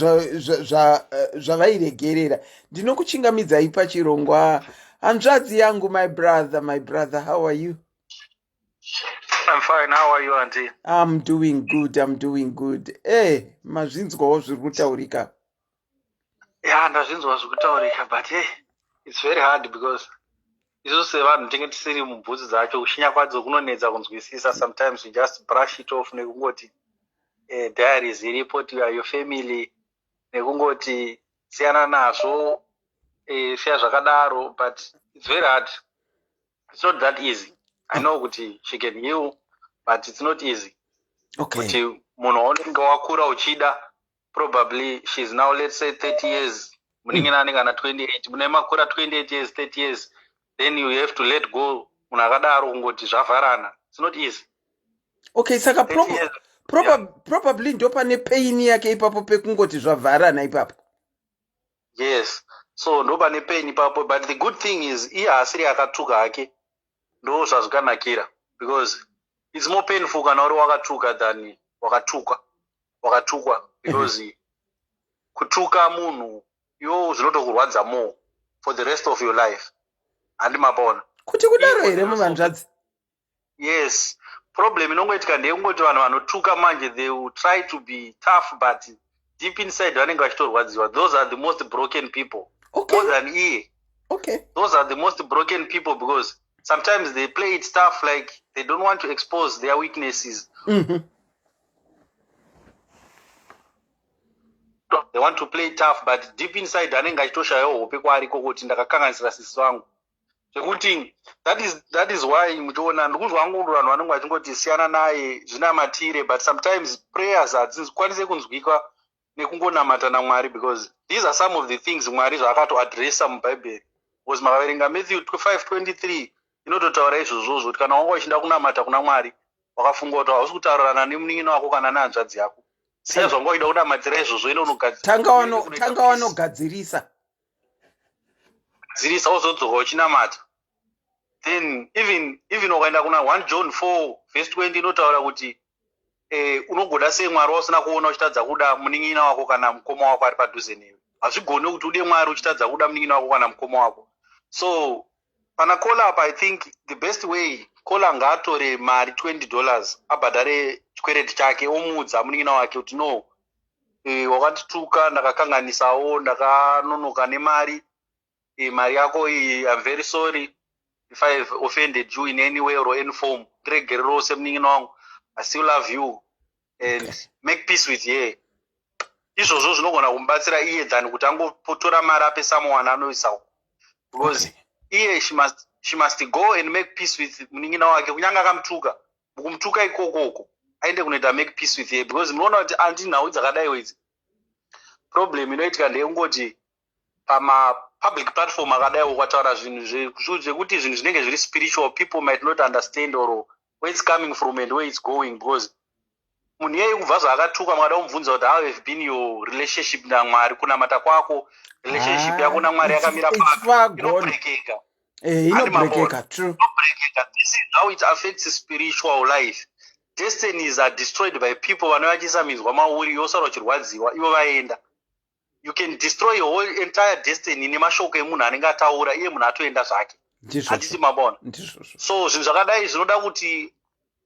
zvavairegerera. Ndinokuchingamidzai pachirongwa, hanzvadzi yangu, my brother, my brother, how are you? I'm fine. How are you, auntie? I'm doing good. I'm doing good. Eh, mazvinzwawo zviri kutaurika. Yeah, ndazvinzwa zviri kutaurika, but hey, it's very hard because isusu sevanhu tinge tisiri mubhutsu dzacho, kushinya kwadzo kunonetsa kunzwisisa. Sometimes you just brush it off nekungoti diaries iripo, you are your family, nekungoti siyana nazvo, siya zvakadaro, but it's very hard. It's not that easy. I know kuti she can heal, but it's not easy. Kuti munhu waunenge wakura uchida, probably she's now, let's say, 30 years, munin'ina anenge ana 28, mune makura 28 years, 30 years, then you have to let go munhu akadaro, kungoti zvavharana. It's not easy. Okay, saka 30 years. Probably ndo pane pain yake ipapo, pekungoti zvavharana ipapo. Yes, so ndo pane pain ipapo, but the good thing is iye haasiri akatuka hake, ndo zvazvikanakira, because it's more painful kana uri wakatuka than wakatuka, wakatukwa, because kutuka munhu iwo zvinotokurwadza more for the rest of your life, handi mapaona? Kuti kudaro here, muvanzvadzi? Yes, problem inongoitika ndeyekungoti vanhu vanotuka manje, they will try to be tough, but deep inside vanenge vachitorwadziwa. Those are the most broken people, more than iye. Those are the most broken people because sometimes they play it tough, like they don't want to expose their weaknesses. They want to play tough, but deep inside anenge achitoshayawo hope kwaari kuti ndakakanganisira sisi vangu, zvekuti that is why muchiona ndikunzwa hangu vanhu vanenge vachingoti siyana naye, zvinamatire, but sometimes prayers hadzikwanise kunzwikwa nekungonamata naMwari, because these are some of the things Mwari zvaakatoadresa muBhaibheri, because makaverenga Matthew 5:23 inototaura izvozvozvo, kuti kana wanga uchida kunamata kuna Mwari, wakafunga kuti hausi kutaurirana nemunin'ina wako kana nehanzvadzi yako, siya zvanga uchida kunamatira izvozvo, ine Tanga wanogadzirisa. Gadzirisa, wozodzoka uchinamata. Then even ukaenda kuna 1 John 4 verse 20, inotaura kuti unogoda sei Mwari wausina kuona, uchitadza kuda munin'ina wako kana mukoma wako ari padhuze newe? Hazvigoni kuti ude Mwari uchitadza kuda munin'ina wako kana mukoma wako. So pana caller apa, I think the best way, caller ngaatore mari $20, abhadhare chikwereti chake, omuudza munin'ina wake kuti no, wakandituka, ndakakanganisawo, ndakanonoka nemari, mari yako iyi, I'm very sorry if I have offended you in any way or any form, ndiregererewo semunin'ina wangu, I still love you, and make peace with her. Izvozvo zvinogona kumubatsira iye than kuti angotora mari ape someone anoisa uko, because iye she must go and make peace with munin'ina wake, kunyange akamutuka. Mukumutuka ikokoko aende kunoita make peace with her, because munoona kuti andi nhau dzakadaiwo idzi, problem inoitika ndeyekungoti pamapublic platform akadaiwo ukataura zvinhu zvekuti zvinhu zvinenge zviri spiritual, people might not understand or where it's coming from and where it's going, because munhu iyeye kubva zvaakatuka, makada kumubvunza kuti how have been your relationship naMwari, kunamata kwako, relationship yako naMwari yakamira papi, inobrekeka. Inobrekeka, true. Inobrekeka. This is how it affects spiritual life. Destinies are destroyed by people vanova minzwa mauri, yosara uchirwadziwa ivo vaenda. You can destroy your whole entire destiny nemashoko emunhu anenge ataura, iye munhu atoenda zvake, handiti mabona? So zvinhu zvakadai zvinoda kuti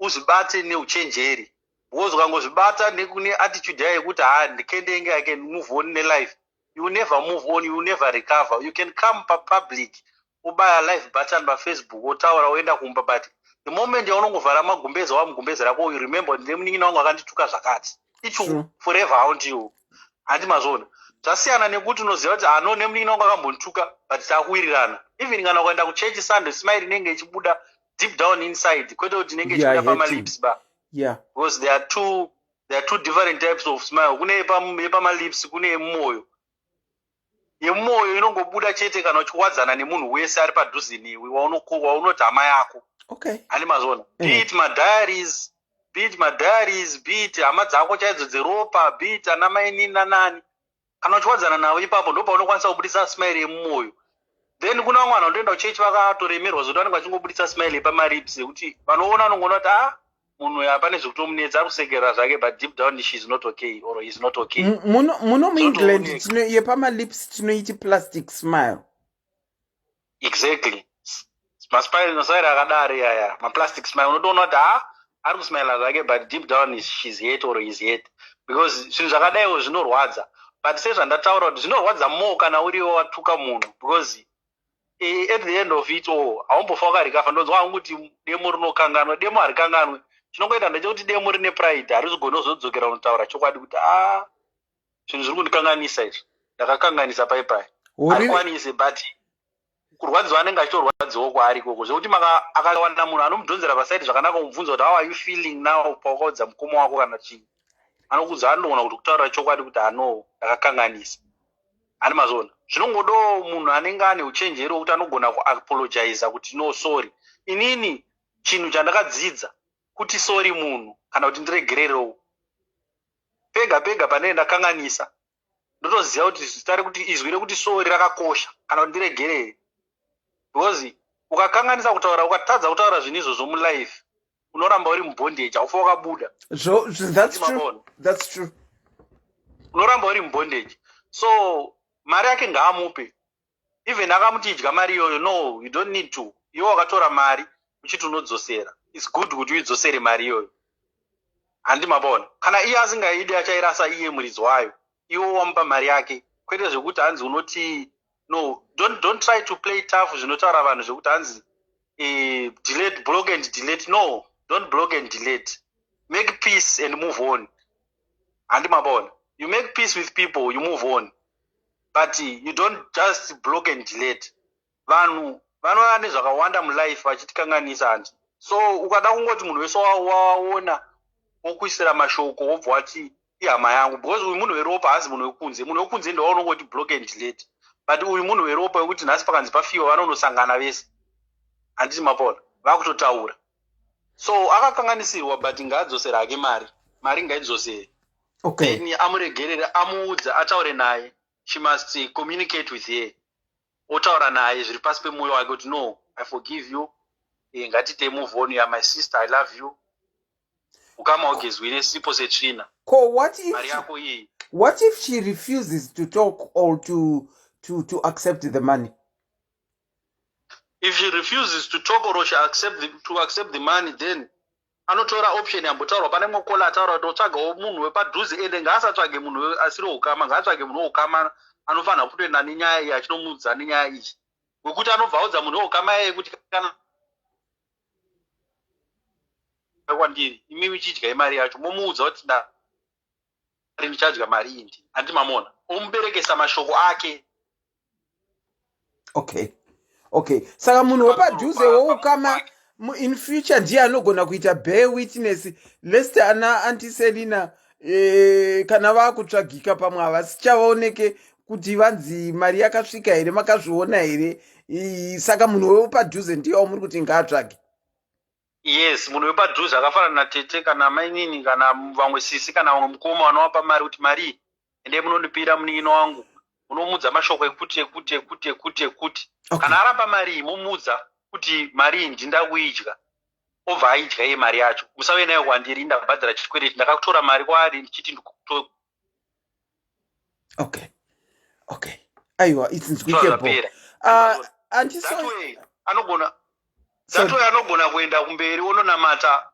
uzvibate neuchenjeri, because ukangozvibata neattitude yayo yekuti ha, ndikendenge, I can move on nelife, you will never move on, you will never recover. You can come papublic, ubaya live button paFacebook, wotaura, woenda kumba, but the moment yaunongovhara magumbezi wamugumbezi rako, you remember, ndine munin'ina wangu akandituka zvakati, it will forever haunt you, handi mazvona? Zvasiyana nekuti unoziva kuti ano nemunin'ina wangu akambondituka, but taakuwirirana. Even kana ukaenda kuchechi Sunday, smile inenge ichibuda deep down inside, kwete kuti inenge ichibuda pamalips ba, because there are two different types of smile. Kune yepamalips, kune yemumwoyo. Yemumwoyo inongobuda chete kana uchiwadzana nemunhu wese ari padhuze newe waunoti hama yako, hani mazvona? Be it madiaries, be it madiaries, be it hama dzako chaidzo dzeropa, be it ana mainini nanani, kana uchiwadzana navo, ipapo ndo paunokwanisa kubudisa smile yemumwoyo. Then kuna vamwe vanhu vanotoenda kuchechi vakatoremerwa zvekuti vanenge vachingobuditsa smile yepamarips yekuti vanoona vanongoona kuti ah munhu uyu hapane zvekutomunetsa ari kusekerera zvake but deep down she is not okay or he is not okay. Muno muno muengland tino yepamalips tinoiti plastic smile. Exactly. Masmile masmile akadaro yaya maplastic smile unotoona kuti ha ari kusmile zvake but deep down is she's hurt or he's hurt because zvinhu zvakadaiwo zvinorwadza but sezvandataura kuti zvinorwadza more kana uriwo watuka munhu because eh, at the end of it all haumbofa wakarikafa. Ndonzwa hangu kuti demo rinokanganwa, demo harikanganwe. Chinongoita ndechekuti demo rine pride, harizogoni kuzodzokera kunotaura chokwadi kuti a ah, zvinhu zviri kundikanganisa izvi, ndakakanganisa pai pai, harikwanise but kurwadziwa anenge achitorwadziwa kwaari ikoko zvekuti akawana munhu anomudhonzera pasaidi zvakanaka kumubvunza kuti how are you feeling now pawakaudza mukoma wako kana chii anokuudza anogona kuti kutaura chokwadi kuti ano ndakakanganisa. Ani mazviona zvinongodawo munhu anenge ane uchenjeri wekuti anogona kuapologiza kuti no sorry inini chinhu chandakadzidza kuti sorry munhu kana kuti ndiregererewo pega pega pandinenge ndakanganisa ndotoziva kuti zita rekuti izwi rekuti sorry rakakosha kana kuti ndiregerere because ukakanganisa kutaura ukatadza kutaura zvinhu izvozvo mulife unoramba uri mubondage haufa wakabuda. That's true. That's true. Unoramba uri mubondage so mari yake ngaamupe even akamuti idya mari iyoyo no you don't need to iwe wakatora mari uchiti unodzosera its good kuti uidzosere mari iyoyo handi mapaona kana iye asingaidi achairasa iye muridzi wayo iwe wamupa mari yake kwete zvekuti hanzi unoti no don't, don't try to play tough zvinotaura vanhu zvekuti hanzi eh, delete block and delete no don't block and delete make peace and move on handi mapaona you make peace with people you move on but you don't just block and delete vanhu vanova nezvakawanda mulife vachitikanganisa handi so ukada kungoti munhu wese waona wokuisira mashoko wobva wati ihama yangu because uyu munhu weropa haasi munhu wekunze munhu wekunze ndowaunongoti block and delete but uyu munhu weropa wekuti nhasi pakanzi pafiwa vanonosangana vese handiti mapona vakutotaura so akakanganisirwa but ngaadzosere hake mari mari ngaidzosere okay. Then amuregerere amuudze ataure naye she must communicate with her otaura naye zviri pasi pemwoyo wake kuti no i forgive you eh, ngatite move on you are my sister i love you ukama ugezwi nesipo setsvina ko what if mari yako iyi what if she refuses to talk or to, to, to accept the money if she refuses to talk or she accept the, to accept the money then anotora option yambotaurwa pane mumwe kola ataura kuti otsvagawo munhu wepadhuze ende ngaasatsvage munhu asiri weukama ngaatsvage munhu weukama anofanira kutoenda nenyaya iyi achinomuudza nenyaya iyi wekuti anobva audza munhu weukama iyeye kuti kana kwandiri imimi chidyai mari yacho momuudza kuti ndari ndichadya mari iyi ndi handi mamona omuberekesa mashoko ake okay okay saka munhu wepadhuze woukama in future ndiye anogona kuita bear witness lest ana antiselina e, kana vakutsvagika pamwe havasichavaoneke kuti vanzi mari yakasvika here makazviona here saka munhu wepadhuze ndiye wamuri kuti ngaatsvage yes munhu wepadhuze akafanana natete kana mainini kana vamwe sisi kana vamwe mukoma vanovapa mari kuti mari endei munondipira munin'ina wangu munomuudza mashoko ekuti ekuti ekuti ekuti ekuti okay. kana aramba mari iyi momuudza kuti mari iyi ndinda kuidya obva aidya iye mari yacho musave nayo kwandiri ndabhadhara chikwereti ndakakutora mari kwaari ndichiti ndikuto okay okay aiwa it's nzwikebo uh, anogona that way anogona kuenda kumberi ononamata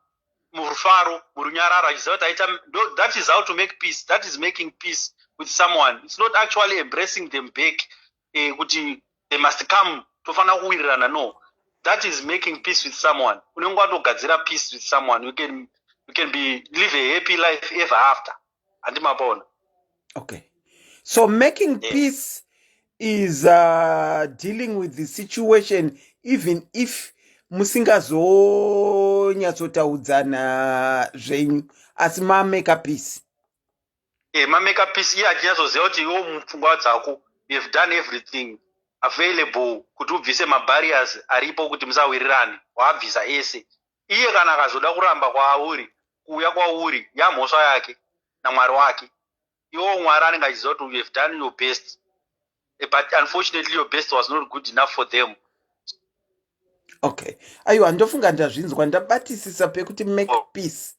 murufaro murunyararo achiziva kuti aita that is how to make peace that is making peace with someone it's not actually embracing them back eh, kuti they must come tofanira kuwirirana no that is making peace with someone unenge watogadzira peace with someone you can, you can be live a happy life ever after handi mapaona okay so making yeah. peace is uh, dealing with the situation even if musingazonyatsotaudzana zvenyu asi mameka peace e mameka peace iye achinyatsoziva kuti iwo mupfungwa dzako you have done everything available kuti ubvise mabarriers aripo kuti musawirirane waabvisa ese iye kana akazoda kuramba kwauri kuuya kwauri yamhosva yake namwari wake iwo mwari anenge achiziva kuti you have done your best But unfortunately your best was not good enough for them. Okay, aiwa, ndofunga ndazvinzwa, ndabatisisa pekuti make oh. peace,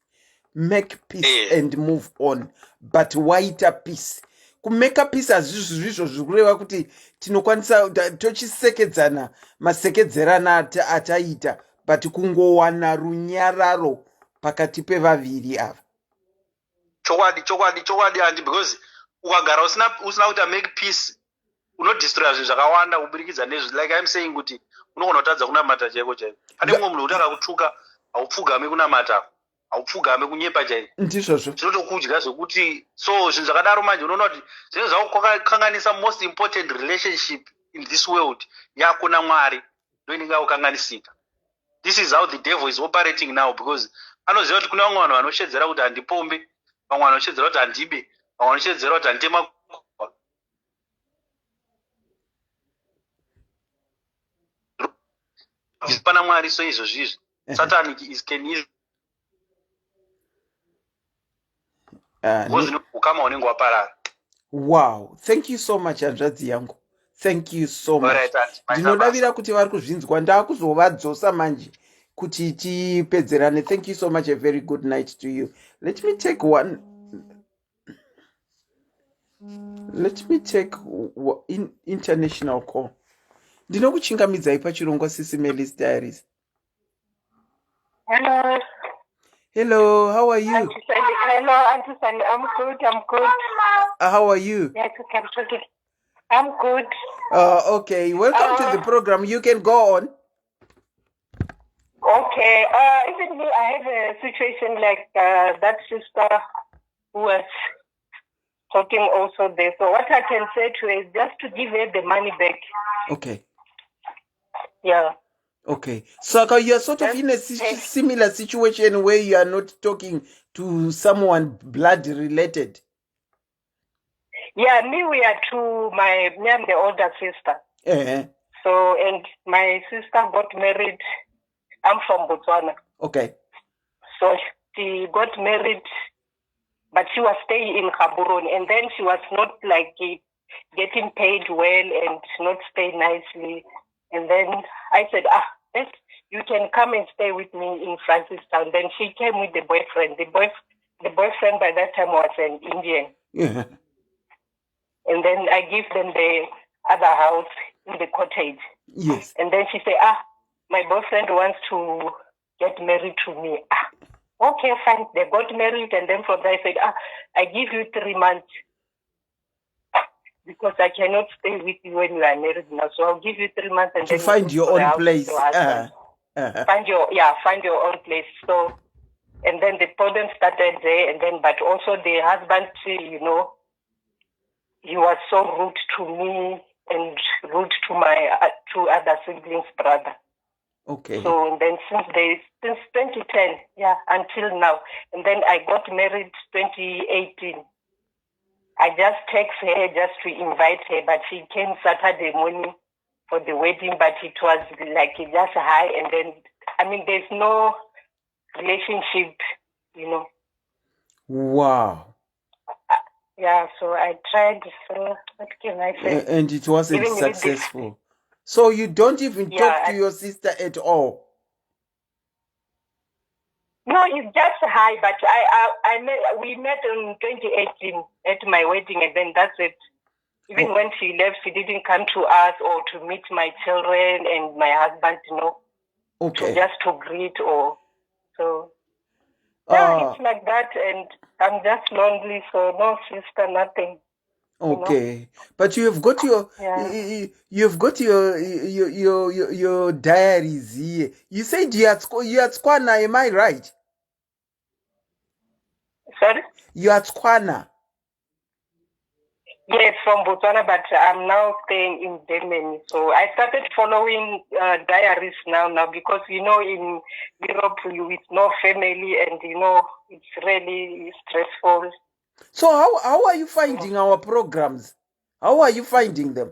make peace eh. and move on. But waita peace, kumeka peace hazvizvo zvizvo zviri kureva kuti tinokwanisa tochisekedzana masekedzerana ataita, but kungowana runyararo pakati pevaviri ava. Chokwadi, chokwadi, chokwadi, andi because ukagara usina usina kuita make peace, unodestroya zvinhu zvakawanda kuburikidza nezvi. Like I'm saying kuti unogona kutadza kunamata chaiko chaiko. Pane mumwe munhu kuti akakutuka, haupfugami kunamata, haupfugami, kunyepa chaiko. Ndizvozvo. Zvinotokudya zvekuti. So zvinhu zvakadaro manje unoona kuti zvinenge zvakukanganisa most important relationship in this world, yako naMwari, ndo inenge yakukanganisika. This is how the devil is operating now, because anoziva kuti kune vamwe vanhu vanoshedzera kuti handipombe, vamwe vanoshedzera kuti handibe, vamwe vanoshedzera kuti handitema. Pana Mwari. So izvozvo izvi, Satan is can easily because ukama hunenge hwaparara. Wow, thank you so much, hanzvadzi yangu, thank you so much. Ndinodavira kuti vari kuzvinzwa, ndaakuzovadzosa manje kuti tipedzerane. Thank you so much, a very good night to you. Let me take one, let me take international call. Ndinokuchingamidzai pachirongwa Sisi Melis Diaries. Hello. Hello, how are you? Auntie Sally. Hello, Auntie Sally. I'm good. I'm good. How are you? Yes, okay, I'm talking. I'm good. Okay, welcome to the program. You can go on. Okay. Even me, I have a situation like that sister who was talking also there. So what I can say to her is just to give her the money back. Okay. Yeah. Okay. So you're sort of in a similar situation where you are not talking to someone blood related. Yeah, me, we are two. My me, I'm the older sister. So, and my sister got married. I'm from Botswana. So she got married, but she was staying in Gaborone, and then she was not like getting paid well and not stay nicely. And then I said, ah, yes, you can come and stay with me in Francistown. Then she came with the boyfriend. The boyfriend by that time was an Indian. And then I give them the other house in the cottage. And then she said, ah, my boyfriend wants to get married to me. Ah, okay, fine. They got married. And then from there I said, ah, I give you 3 months because I cannot stay with you when you are married now. So I'll give you 3 months and To then you find look your for a own house with place. your husband. Find your own place. So, and then the problem started there. And then, but also the husband, he was so rude to me and rude to my two other siblings' brother. So and then since 2010, yeah, until now. And then I got married 2018. I just text her just to invite her, but she came Saturday morning for the wedding, but it was like just hi, and then, I mean, there's no relationship. Yeah, so I tried. So what can I say? And it wasn't Even with the successful. So you don't even talk to your sister at all. No, it's just hi, but I met, we met in 2018 at my wedding, and then that's it. Even when she left, she didn't come to us or to meet my children and my husband, to just to greet or so. Yeah, it's like that, and I'm just lonely, so no sister, nothing. Okay. But you have got your you've got your diaries here. You said you are Tswana, am I right? Sorry? You are Tswana. Yes, from Botswana, but I'm now staying in Germany. So I started following diaries now because in Europe you with no family and it's really stressful. So how are you finding our programs? How are you finding them?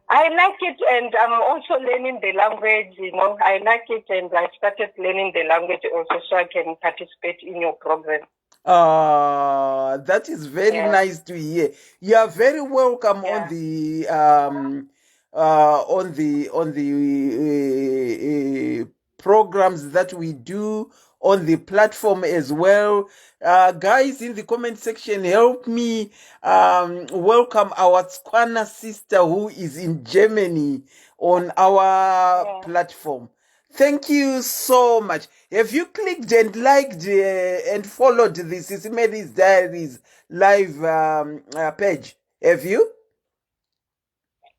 I like it, and I'm also learning the language. I like it, and I started learning the language also, so I can participate in your program. Ah, that is very yeah. nice to hear. You are very welcome yeah. on the um, uh, on the on the uh, uh, programs that we do on the platform as well. Guys, in the comment section, help me welcome our Tswana sister who is in Germany on our yeah. platform. Thank you so much. Have you clicked and liked and followed the Sisi Melly's Diaries live page? Have you?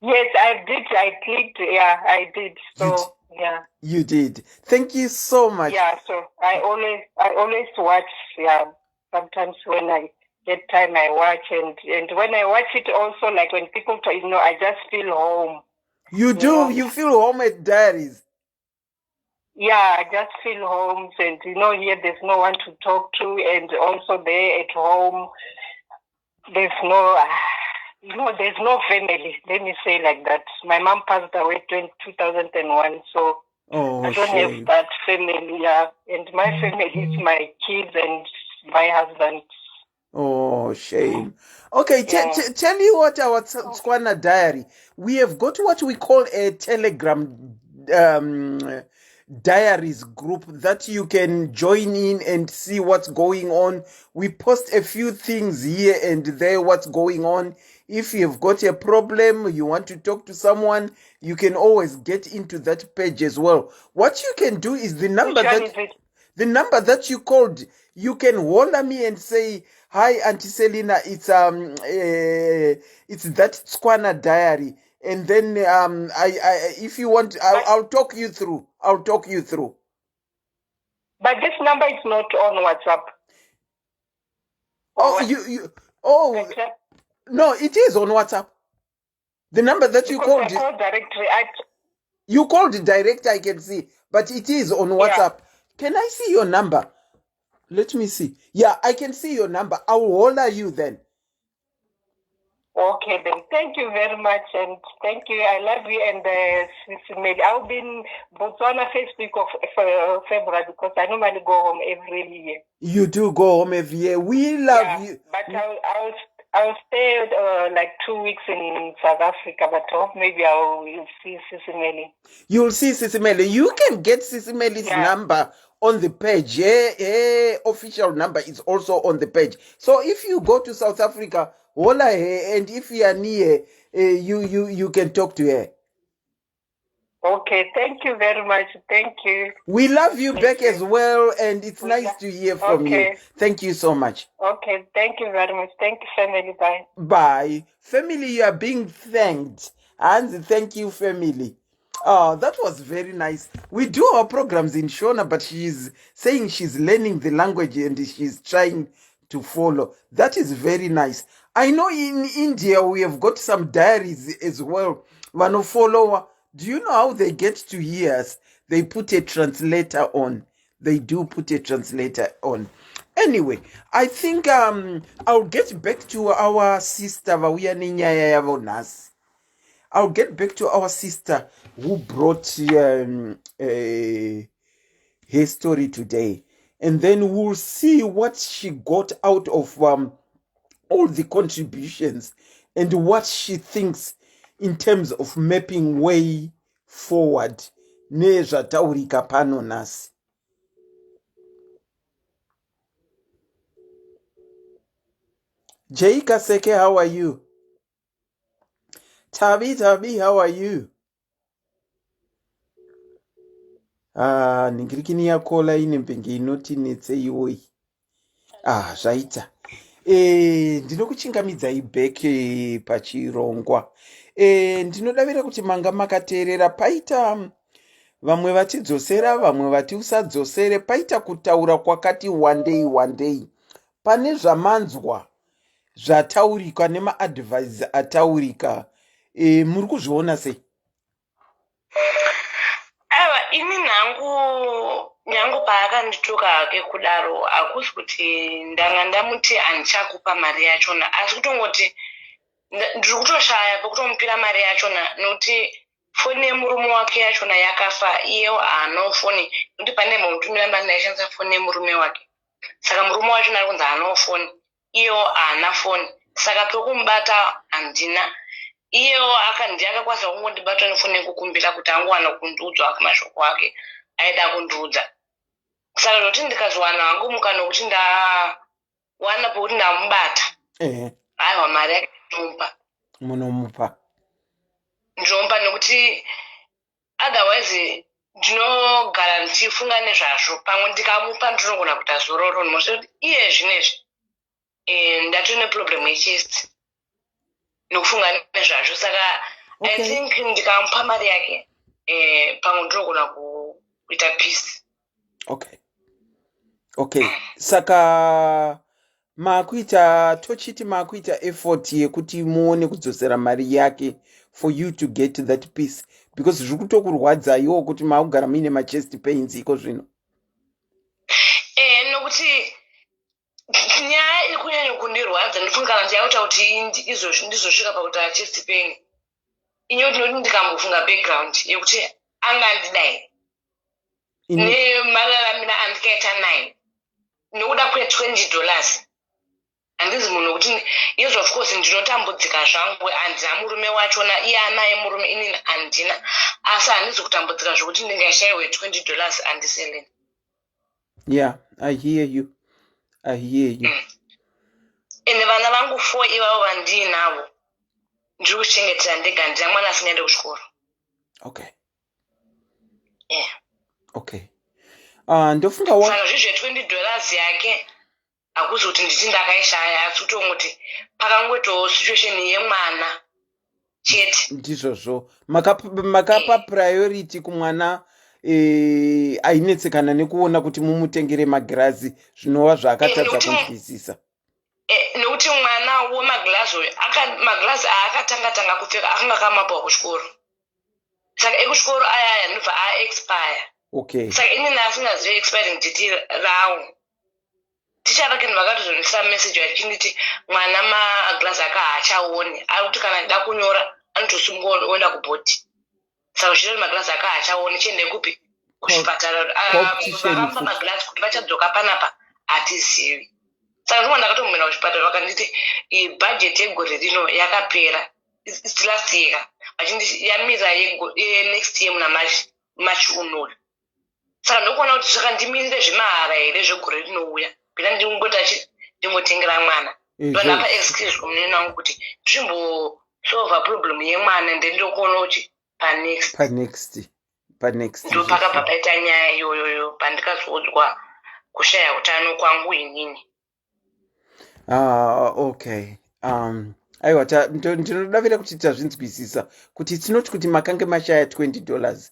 Yes, I did. I clicked. Yeah, I did. So yeah. You did. Thank you so much. Yeah, so I always watch, yeah. Sometimes when I get time I watch and when I watch it also like when people talk, I just feel home. You do? You know? You feel home at Diaries? Yeah, I just feel home and here there's no one to talk to and also there at home there's no there's no family. Let me say like that. My mom passed away in 2001, so oh, I don't shame. have that family. Yeah, and my family is my kids and my husband. Oh, shame. Okay, yeah. Tell you what, our Tswana Diary, we have got what we call a Telegram diaries group that you can join in and see what's going on. We post a few things here and there, what's going on. If you've got a problem, you want to talk to someone, you can always get into that page as well. What you can do is the number that the number that you called, you can holler me and say, hi, Auntie Selina, it's that Tswana Diary. And then I if you want, I'll talk you through. I'll talk you through. But this number is not on WhatsApp. Oh, you oh no, it is on WhatsApp. The number that you called. I called directly. You called direct, I can see, but it is on WhatsApp. Yeah. Can I see your number? Let me see. Yeah, I can see your number. I'll holler you then. Okay, then. Thank you very much, and thank you. I love you, and uh, I'll be in Botswana first week of February because I normally go home every year. You do go home every year. We love yeah, you. But I'll stay like 2 weeks in South Africa, but hope maybe I will see Sisi Melly. You'll see Sisi Melly. You can get Sisi Melly's yeah. number on the page. Yeah, official number is also on the page. So if you go to South Africa, holla her, and if you are near, you can talk to her. Okay, thank you very much. Thank you. We love you back as well, and it's nice to hear from you. Thank you so much. Okay, thank you very much. Thank you, family. Bye. Bye. Family, you are being thanked. And thank you, family. Oh, that was very nice. We do our programs in Shona, but she's saying she's learning the language and she's trying to follow. That is very nice. I know in India we have got some diaries as well. Vanofollower. Do you know how they get to hear us? They put a translator on. They do put a translator on. Anyway, I think I'll get back to our sister vauya nenyaya yavo nhasi. I'll get back to our sister who brought her story today. And then we'll see what she got out of all the contributions and what she thinks in terms of mapping way forward nezvataurika pano nhasi. Jay Kaseke, how are you? Tabi Tabi, how are you? Ah, ningirikini yakola ine mbenge inoti netseiwoi. Ah, zvaita. Ndinokuchingamidzai back pachirongwa. Ndinodavira kuti manga makateerera. Paita vamwe vatidzosera, vamwe vati usadzosere. Paita kutaura kwakati wandei wandei. Pane zvamanzwa zvataurika nemaadvice ataurika, muri kuzviona sei? Aiwa, ini nhangu nyangu paakandituka hake kudaro, hakusi kuti ndanga ndamuti handichakupa mari yachona, asi kutongoti ndiri kutoshaya pekutomupira mari yachona, nokuti foni yemurume wake yachona yakafa. Iyewo haanawo foni, nokuti pane mutumira mari ndaishandisa foni yemurume wake. Saka murume wacho ari kunzi haanawo foni, iyewo haana foni, saka pekumubata handina. Iyewo ndiye akakwanisa kungondibata nefoni yekukumbira kuti angowana kundiudza ake mashoko ake aida kundiudza. Saka zvekuti ndikazowana hangu mukana wekuti ndawana pekuti ndamubata, aiwa, mari yake ndinomupa. Munomupa? Ndinomupa, nekuti otherwise ndinogara ndichifunga nezvazvo. Pamwe ndikamupa ndinogona kuita zororo kuti iye zvinezvi ndatove neproblem yechest nekufunga nezvazvo. Saka I think ndikamupa mari yake, pamwe ndinogona kuita peace. Okay, saka maakuita, tochiti maakuita effort yekuti muone kudzosera mari yake for you to get that peace, because zviri kutokurwadzaiwo kuti maakugara muine machest pains iko zvino. Nokuti nyaya iri kunyanya kundirwadza, ndifunga kana ndiyakuita kuti izvozvi ndizosvika pakuita chest pain, inyaya kuti ndikambofunga background yekuti angandidai nemararamiro andikaita naye nokuda kwe$20. Handizi munhu wekuti yes, of course ndinotambudzika zvangu, handina murume wachona, iye anaye murume, inini handina, asi handizi kutambudzika zvokuti ndingashayiwe $20 andiseleni. Yeah, I hear you, I hear you. Ende vana vangu four ivavo vandiinavo ndiri kuchengetera ndega, handina mwana asingaende kuchikoro. Yeah. Okay, ndofunga Saka zvezve $20 yake hakuzi kuti nditi ndakaishaya, asi kutongoti pakangoitawo situation yemwana chete. Ndizvozvo, makapa priority kumwana ainetsekana nekuona kuti mumutengere magirazi, zvinova zvaakatadza kunzwisisa. Nekuti mwana wemagirazi uyu, magirazi aakatanga tanga kupfeka akanga akamapiwa kuchikoro, saka ekuchikoro aya aya ndobva aexpire. Saka inini asingazivi expiring date rawo, ticha vake vakatozondisa message vachinditi mwana magirazi aka haachaoni, ari kuti kana ndida kunyora anotosimuka oenda kubhodi, saka zvichireva magirazi aka haachaoni, chiende kupi? Kuchipatara. Kuoptician. Vakamupa Futi. magirazi, kuti vachadzoka panapa hatizivi. Saka ndingo ndakatomboenda kuchipatara, vakanditi bhajeti yegore rino yakapera. It's last year, vachinditi yamira yenext year muna March unoyu. Saka ndokuona kuti saka ndimirire zvemahara here zvegore rinouya kuita ndingota ndingotengera mwana? Ndonapa excuse kumunini wangu kuti ndimbosolva problem yemwana, ndendokuona kuti panext. Panext, panext. Ndopakabva paita nyaya iyoyoyo pandikazoudzwa kushaya utano kwangu inini. Ah, okay. Aiwa, ndinodavira kuti tazvinzwisisa kuti it's not kuti makange mashaya $20.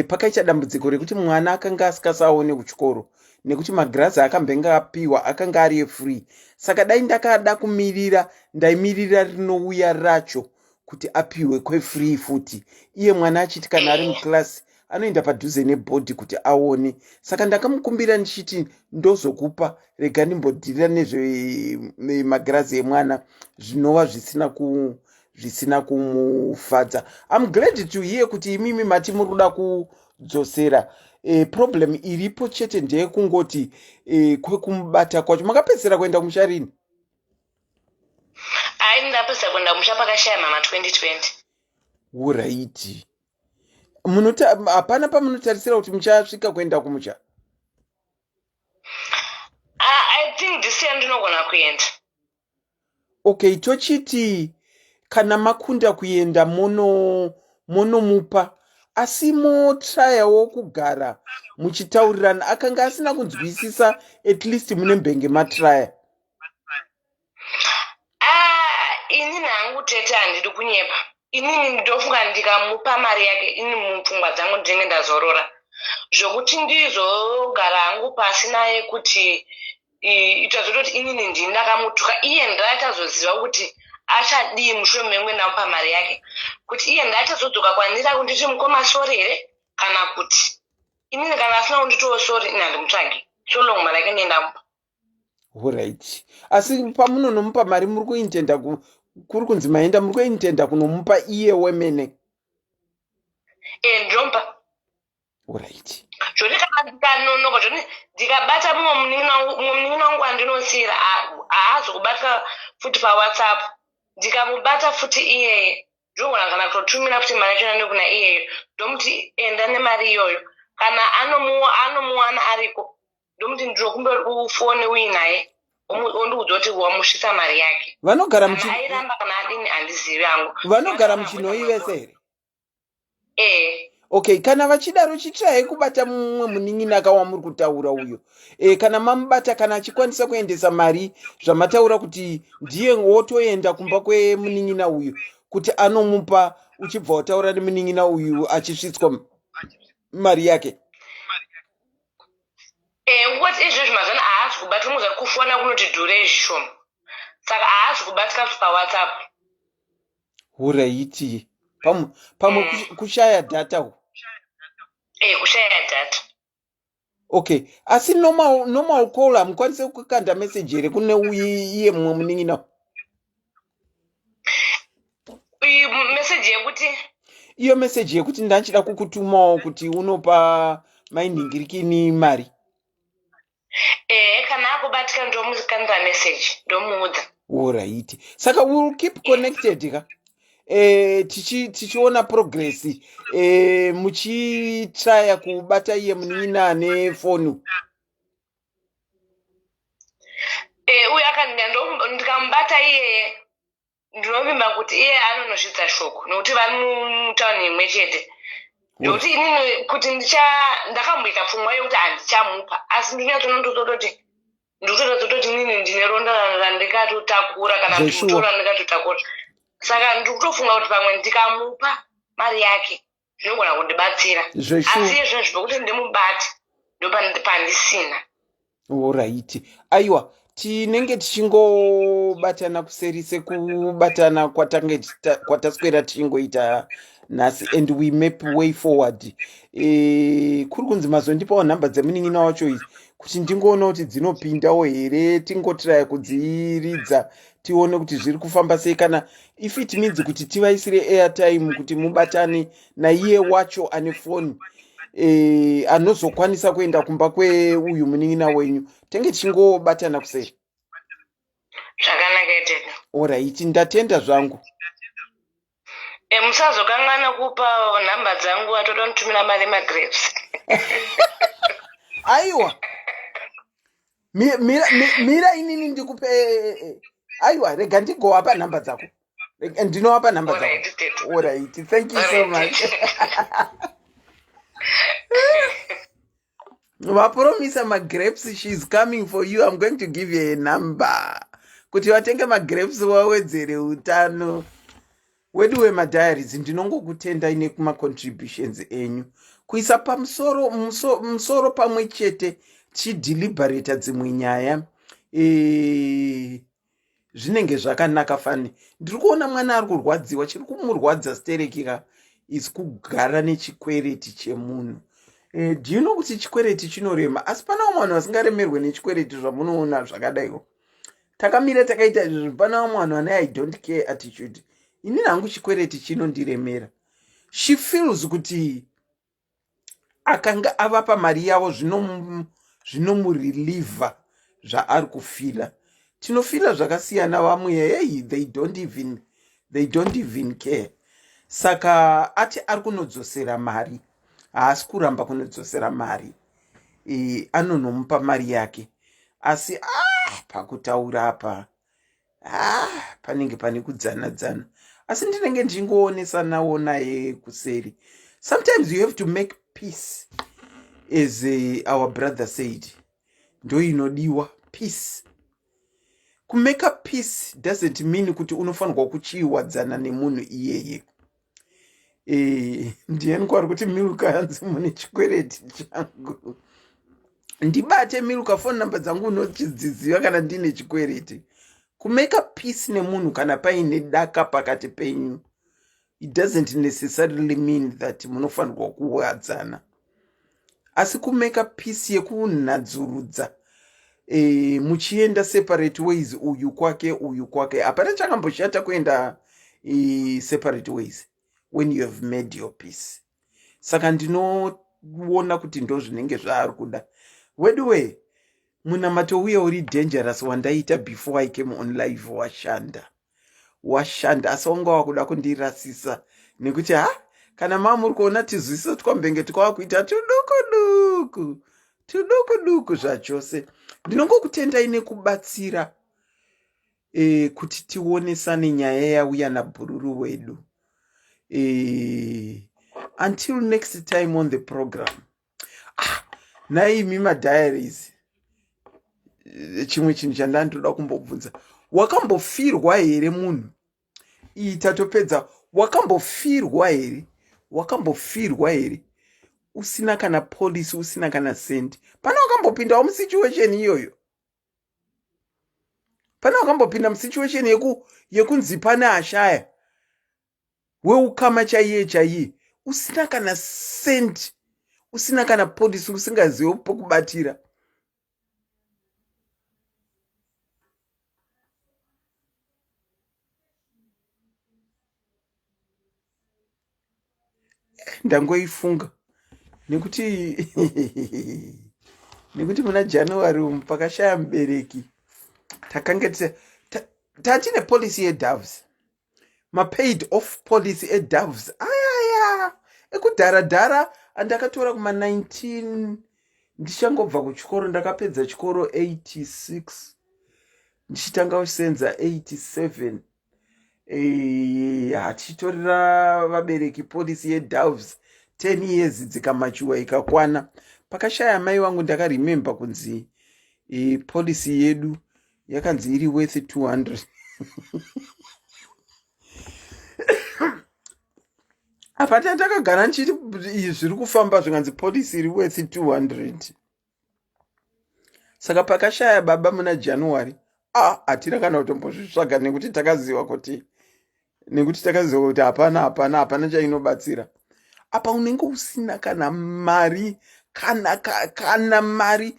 Pakaita dambudziko rekuti mwana akanga asikasaone kuchikoro nekuti magirazi akambenge apiwa akanga ari efree, saka dai ndakada kumirira, ndaimirira rinouya racho kuti apiwe kwefree futi. Iye mwana achiti kana ari muklasi anoenda padhuze nebhodhi kuti aone, saka ndakamukumbira ndichiti ndozokupa, rega ndimbodhirira nezvemagirazi emwana, zvinova zvisina kumufadza. I'm glad to hear kuti imimi mati muri kuda kudzosera. Problem iripo chete ndeyekungoti kwekumubata kwacho. Makapedzisira kuenda kumusha rini? Ai, ndapedzisa kuenda kumusha pakashaya mama 2020. Alright. Hapana pamunotarisira kuti muchasvika kuenda kumusha? Ah, I think this year ndinogona kuenda. Okay, tochiti kana makunda kuenda monomupa, asi motrayawo kugara muchitaurirana. Akanga asina kunzwisisa, at least mune mbenge matraya. Ah, inini hangu tete, handidi kunyepa, inini ndofunga ndikamupa mari yake, ini mupfungwa dzangu ndinenge ndazorora, zvokuti ndizogara hangu pasi naye kuti itazototi inini ndini ndakamutuka iye, ndatazoziva kuti achadii mushure mengue ndamupa mari yake, kuti iye ndachazodzoka kwandiri akunditi mukoma sorry here, kana kuti inini kana asina kunditiwo sorry, ini handimutsvagi, so long mari yake ndiye ndamupa. Alright, asi pamunonomupa mari muri kuintenda kuri kunzi maenda, muri kuintenda kunomupa iye wemene? E, ndinomupa. Alright. Zvoti kana ndikanonoka, zvoti ndikabata mumwe munin'ina wangu, mumwe munin'ina wangu wandinosiyira haazi kubatwa futi paWhatsApp. Ndikamubata futi iyeye, ndinogona kana kutotumira futi mari yachona nekuna iyeyo, ndomuti enda nemari iyoyo. Kana anomuwana ariko, ndomuti ndinokumbira ufone uinaye, ondiudza kuti wamusvitsa mari yake. Vanogara airamba kana adini handizivi hangu. Vanogara muChinhoyi vese here? Eh. Okay, kana vachidaro chitrai kubata mumwe munin'ina ka wamuri kutaura uyo. E, kana mamubata, kana achikwanisa kuendesa mari zvamataura kuti ndiye wotoenda kumba kwemunin'ina uyu kuti anomupa, uchibva wataura nemunin'ina uyu achisvitswa mari yake. Eh, ngokuti izvezvi mazana haasi kubatwa, muza kufona kunoti dhurei zvishoma, saka haasi kubatika paWhatsApp. Huraiti pamwe pamwe kushaya data uku. Eh, kushaya data. Okay, asi normal call hamukwanise kukanda message here kune iye mumwe munin'ina? Message yekuti? Iyo message yekuti ndachida kukutumawo kuti unopa mainhingirikini mari. Ehe, kana akubatika ndomukandira message, ndomuudza. Alright, saka we will keep connected ka, tichiona progress, muchitraya kubata iye munin'ina ane foni. Eh, uyu ndikamubata iyeye, ndinovimba kuti iye anonosvitsa shoko, nokuti vari mutauni imwe chete. Nokuti inini kuti ndicha ndakamboita pfungwa yekuti handichamupa, asi ndinyatsonondotototi ndikutotatsototi inini ndine ronda randikatotakura kana kuti mutoro randikatotakura, saka ndikutofunga kuti pamwe ndikamupa mari yake zvinogona kundibatsira. Asi iye zvino zvipokuti ndimubate ndopandisina. Alright, aiwa, tinenge tichingobatana kuseri sekubatana kwatange kwataswera tichingoita nhasi, and we map way forward. Kuri kunzi mazondipawo nhamba dzemunin'ina wacho idzi kuti ndingoona kuti dzinopindawo here, tingotiraya kudziridza tione kuti zviri kufamba sei. Kana if it means kuti tivaisire airtime kuti mubatane naiye wacho ane foni, anozokwanisa kuenda kumba kweuyu munin'ina wenyu, tenge tichingobatana kuseri. Zvakanaka itete. Alright, ndatenda zvangu. E, musazokangana kupa nhamba dzangu atoda kutumira mari emagrapes. Aiwa, mira, mira, inini ndikupe. Aiwa, rega ndigowapa nhamba dzako. Ndinovapa nhamba dzako. Alright, thank you so much. Vapromisa magrapes. She is coming for you. I'm going to give you a number kuti vatenge magrapes wawedzere utano wedu wemadiaries. Ndinongokutendai nekumacontributions enyu kuisa pamusoro musoro pamwe chete tichideliberata dzimwe nyaya. Zvinenge zvakanaka fani. Ndiri kuona mwana ari kurwadziwa. Chiri kumurwadza stereki ka is kugara nechikwereti chemunhu. Do you know kuti chikwereti chinorema? Asi pana vamwe vanhu vasingaremerwe nechikwereti zvamunoona zvakadaiwo. Takamira takaita izvozvo. Pana vamwe vanhu vane "I don't care" attitude. Inini hangu chikwereti chinondiremera. She feels kuti akanga avapa mari yavo zvinomureliever zvaari kufeela. Tinofeela zvakasiyana. Vamwe, hey, they don't even care. Saka ati ari kunodzosera mari, haasi kuramba kunodzosera mari. Anonomupa mari yake, asi pakutaura apa, panenge pane kudzana-dzana, asi ndinenge ndichingoonesanawo naye kuseri. Sometimes you have to make peace, as our brother said, ndo inodiwa peace. Kumake peace doesn't mean kuti unofanirwa kuchiwadzana nemunhu iyeye. Ndiani kwari kuti Milka? Hanzi mune chikwereti changu, ndibate Milka. Phone number dzangu unochidziziva. Kana ndine chikwereti, kumake peace nemunhu kana paine daka pakati penyu, it doesn't necessarily mean that munofanirwa kuwadzana, asi kumake peace yekunhadzurudza, muchienda separate ways, uyu kwake, uyu kwake. Hapana chakamboshata kuenda separate ways when you have made your peace. Saka ndinotenda. aona kuti ndo zvinenge zvaari kuda. Weduwee, munamato uye uri dangerous wandaita before I came on live washanda. Washanda asi wanga wakuda kundirasisa nekuti ha kana maa muri kuona tizwiso twambenge twava kuita tuduku duku tuduku duku zvachose. Ndinongokutendai nekubatsira e, kuti tionesane nyaya yauya nabhururu wedu e, until next time on the program. Ah, naimi madiaries, chimwe chinhu chandandoda kumbobvunza, wakambofirwa here munhu? Iyi tatopedza. Wakambofirwa here? Wakambofirwa here usina kana policy, usina kana sendi? Pane wakambopindawo musituation iyoyo? Pane wakambopinda musituation yekunzi pane ashaya weukama chaiye chaiye, usina kana sendi, usina kana policy, usingazive pokubatira? Ndangoifunga nekuti muna January umu pakashaya mubereki, takange tatine policy yeDoves, mapaid off policy eDoves ayaya ekudhara-dhara andakatora kuma 19 ndichangobva kuchikoro. Ndakapedza chikoro 86, ndichitanga kusenza 87. Hatichitorera vabereki policy yeDoves 10 years dzikamachuwa ikakwana. Pakashaya mai vangu, ndakaremember kunzi policy yedu yakanzi iri worth 200. Apa tandakagara ndichiti zviri kufamba, zvikanzi policy iri worth 200. Saka pakashaya baba muna January, ah, hatina kana kutombozvitsvaga nekuti takaziva kuti hapana hapana hapana chainobatsira. Apa unenge usina kana mari, kana mari.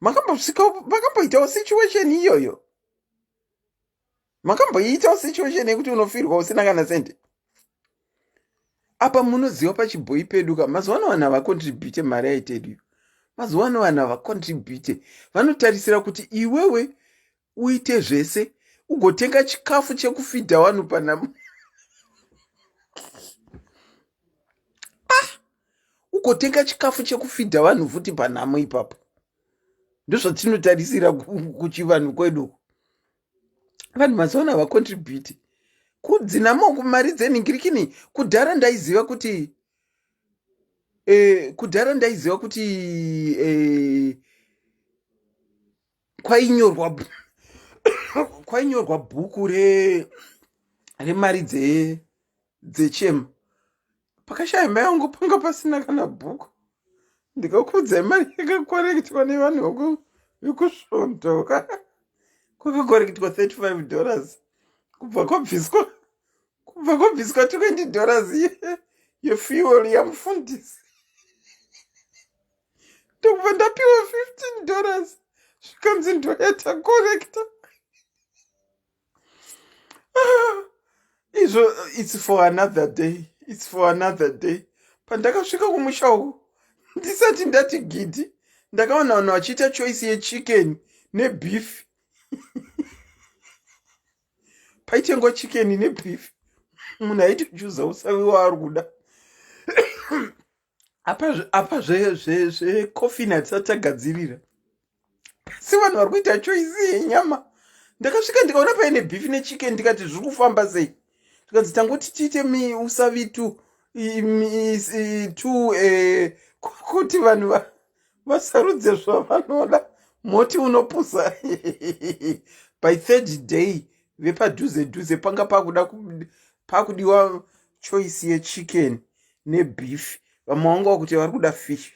Makambosvika, makamboitawo situation iyoyo? Makamboiitawo situation yekuti unofirwa usina kana sende? Apa munoziva pachibhoi pedu ka, mazuva ano vanhu havacontribute mari aitedu. Mazuva ano vanhu havacontribute, vanotarisira kuti iwewe uite zvese, ugotenga chikafu chekufidha vanhu panhamo. Ah, ugotenga chikafu chekufidha vanhu futi panhamo ipapo. Ndozvatinotarisira kuchivanhu kwedu. Vanhu mazuva ano havacontribute kudzinamo kumari dzenhingirikini. Kudhara ndaiziva kuti kwainyorwa bhuku remari dzechema. Pakashaya mai vangu panga pasina kana bhuku. Ndikakuudzai mari yakakorektwa nevanhu vekusvondo, kwakakorektwa $35, kubva kwabviswa $20 yefuel yamufundisi, ndokubva ndapiwa $15, zvikanzi ndoyatakorekta. Izvo it's for another day, it's for another day. Pandakasvika kumusha uku, ndisati ndati gidhi, ndakaona vanhu vachiita choice yechicken nebeef. Paitengwa chicken nebeef, munhu aitochuza usavi waari kuda. Apa zvecoffin hatisati tagadzirira, asi vanhu vari kuita choice yenyama. Ndakasvika ndikaona paine beef nechicken, ndikati zviri kufamba sei? Zvikanzi tangoti tiite usavi tu kuti vanhu vasarudze zvavanoda. Moti unopusa. By third day vepadhuze dhuze panga pakuda pakudiwa choice yechicken nebeef, vamwe vanga kuti vari kuda fish.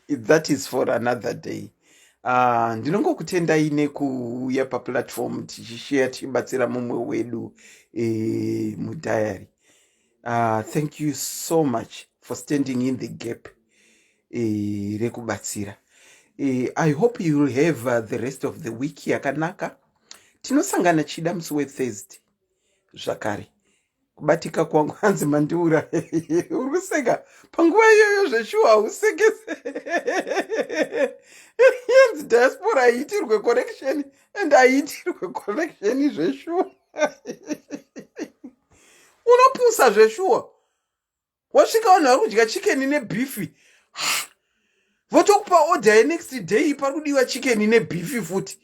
That is for another day. Ndinongokutendai nekuuya paplatform tichisheya, tichibatsira mumwe wedu mudiary. Thank you so much for standing in the gap rekubatsira. I hope you will have the rest of the week yakanaka. Tinosangana chida musi weThursday zvakare. Kubatika kwangu hanzi mandiura. Uri kuseka panguva iyoyo zveshuwa hausekese. Hanzi diaspora haiitirwe correction and haiitirwe correction zveshuwa. Unopusa zveshuwa. Wasvika vanhu vari kudya chicken nebeef, votokupa order yenext day, pari kudiwa chicken nebeef futi.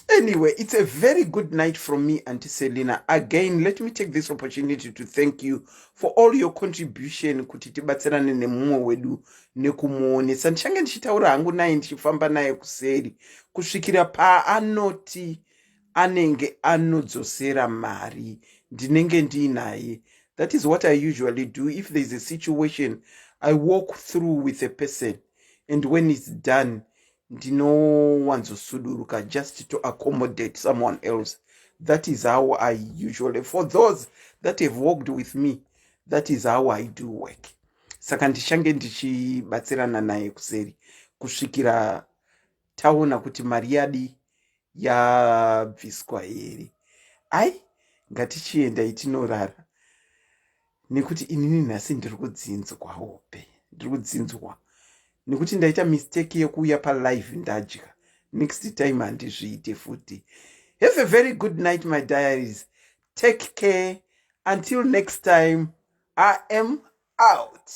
Anyway, it's a very good night from me, Auntie Selina. Again, let me take this opportunity to thank you for all your contribution kuti tibatsirane nemumwe wedu nekumuonesa. Ndichange ndichitaura hangu naye, ndichifamba naye kuseri kusvikira paanoti anenge anodzosera mari. Ndinenge ndiinaye. That is what I usually do. If there is a situation, I walk through with a person, and when it's done, ndinowanzosuduruka just to accommodate someone else. That is how I usually, for those that have worked with me, that is how I do work. Saka ndichange ndichibatsirana naye kuseri kusvikira taona kuti mari yadi yabviswa here. Ai, ngatichiendai tinorara nekuti inini nhasi ndiri kudzinzwa hope, ndiri kudzinzwa nekuti ndaita mistake yekuuya palive ndadya. Next time handizviite futi. Have a very good night, my diaries. Take care until next time. I am out.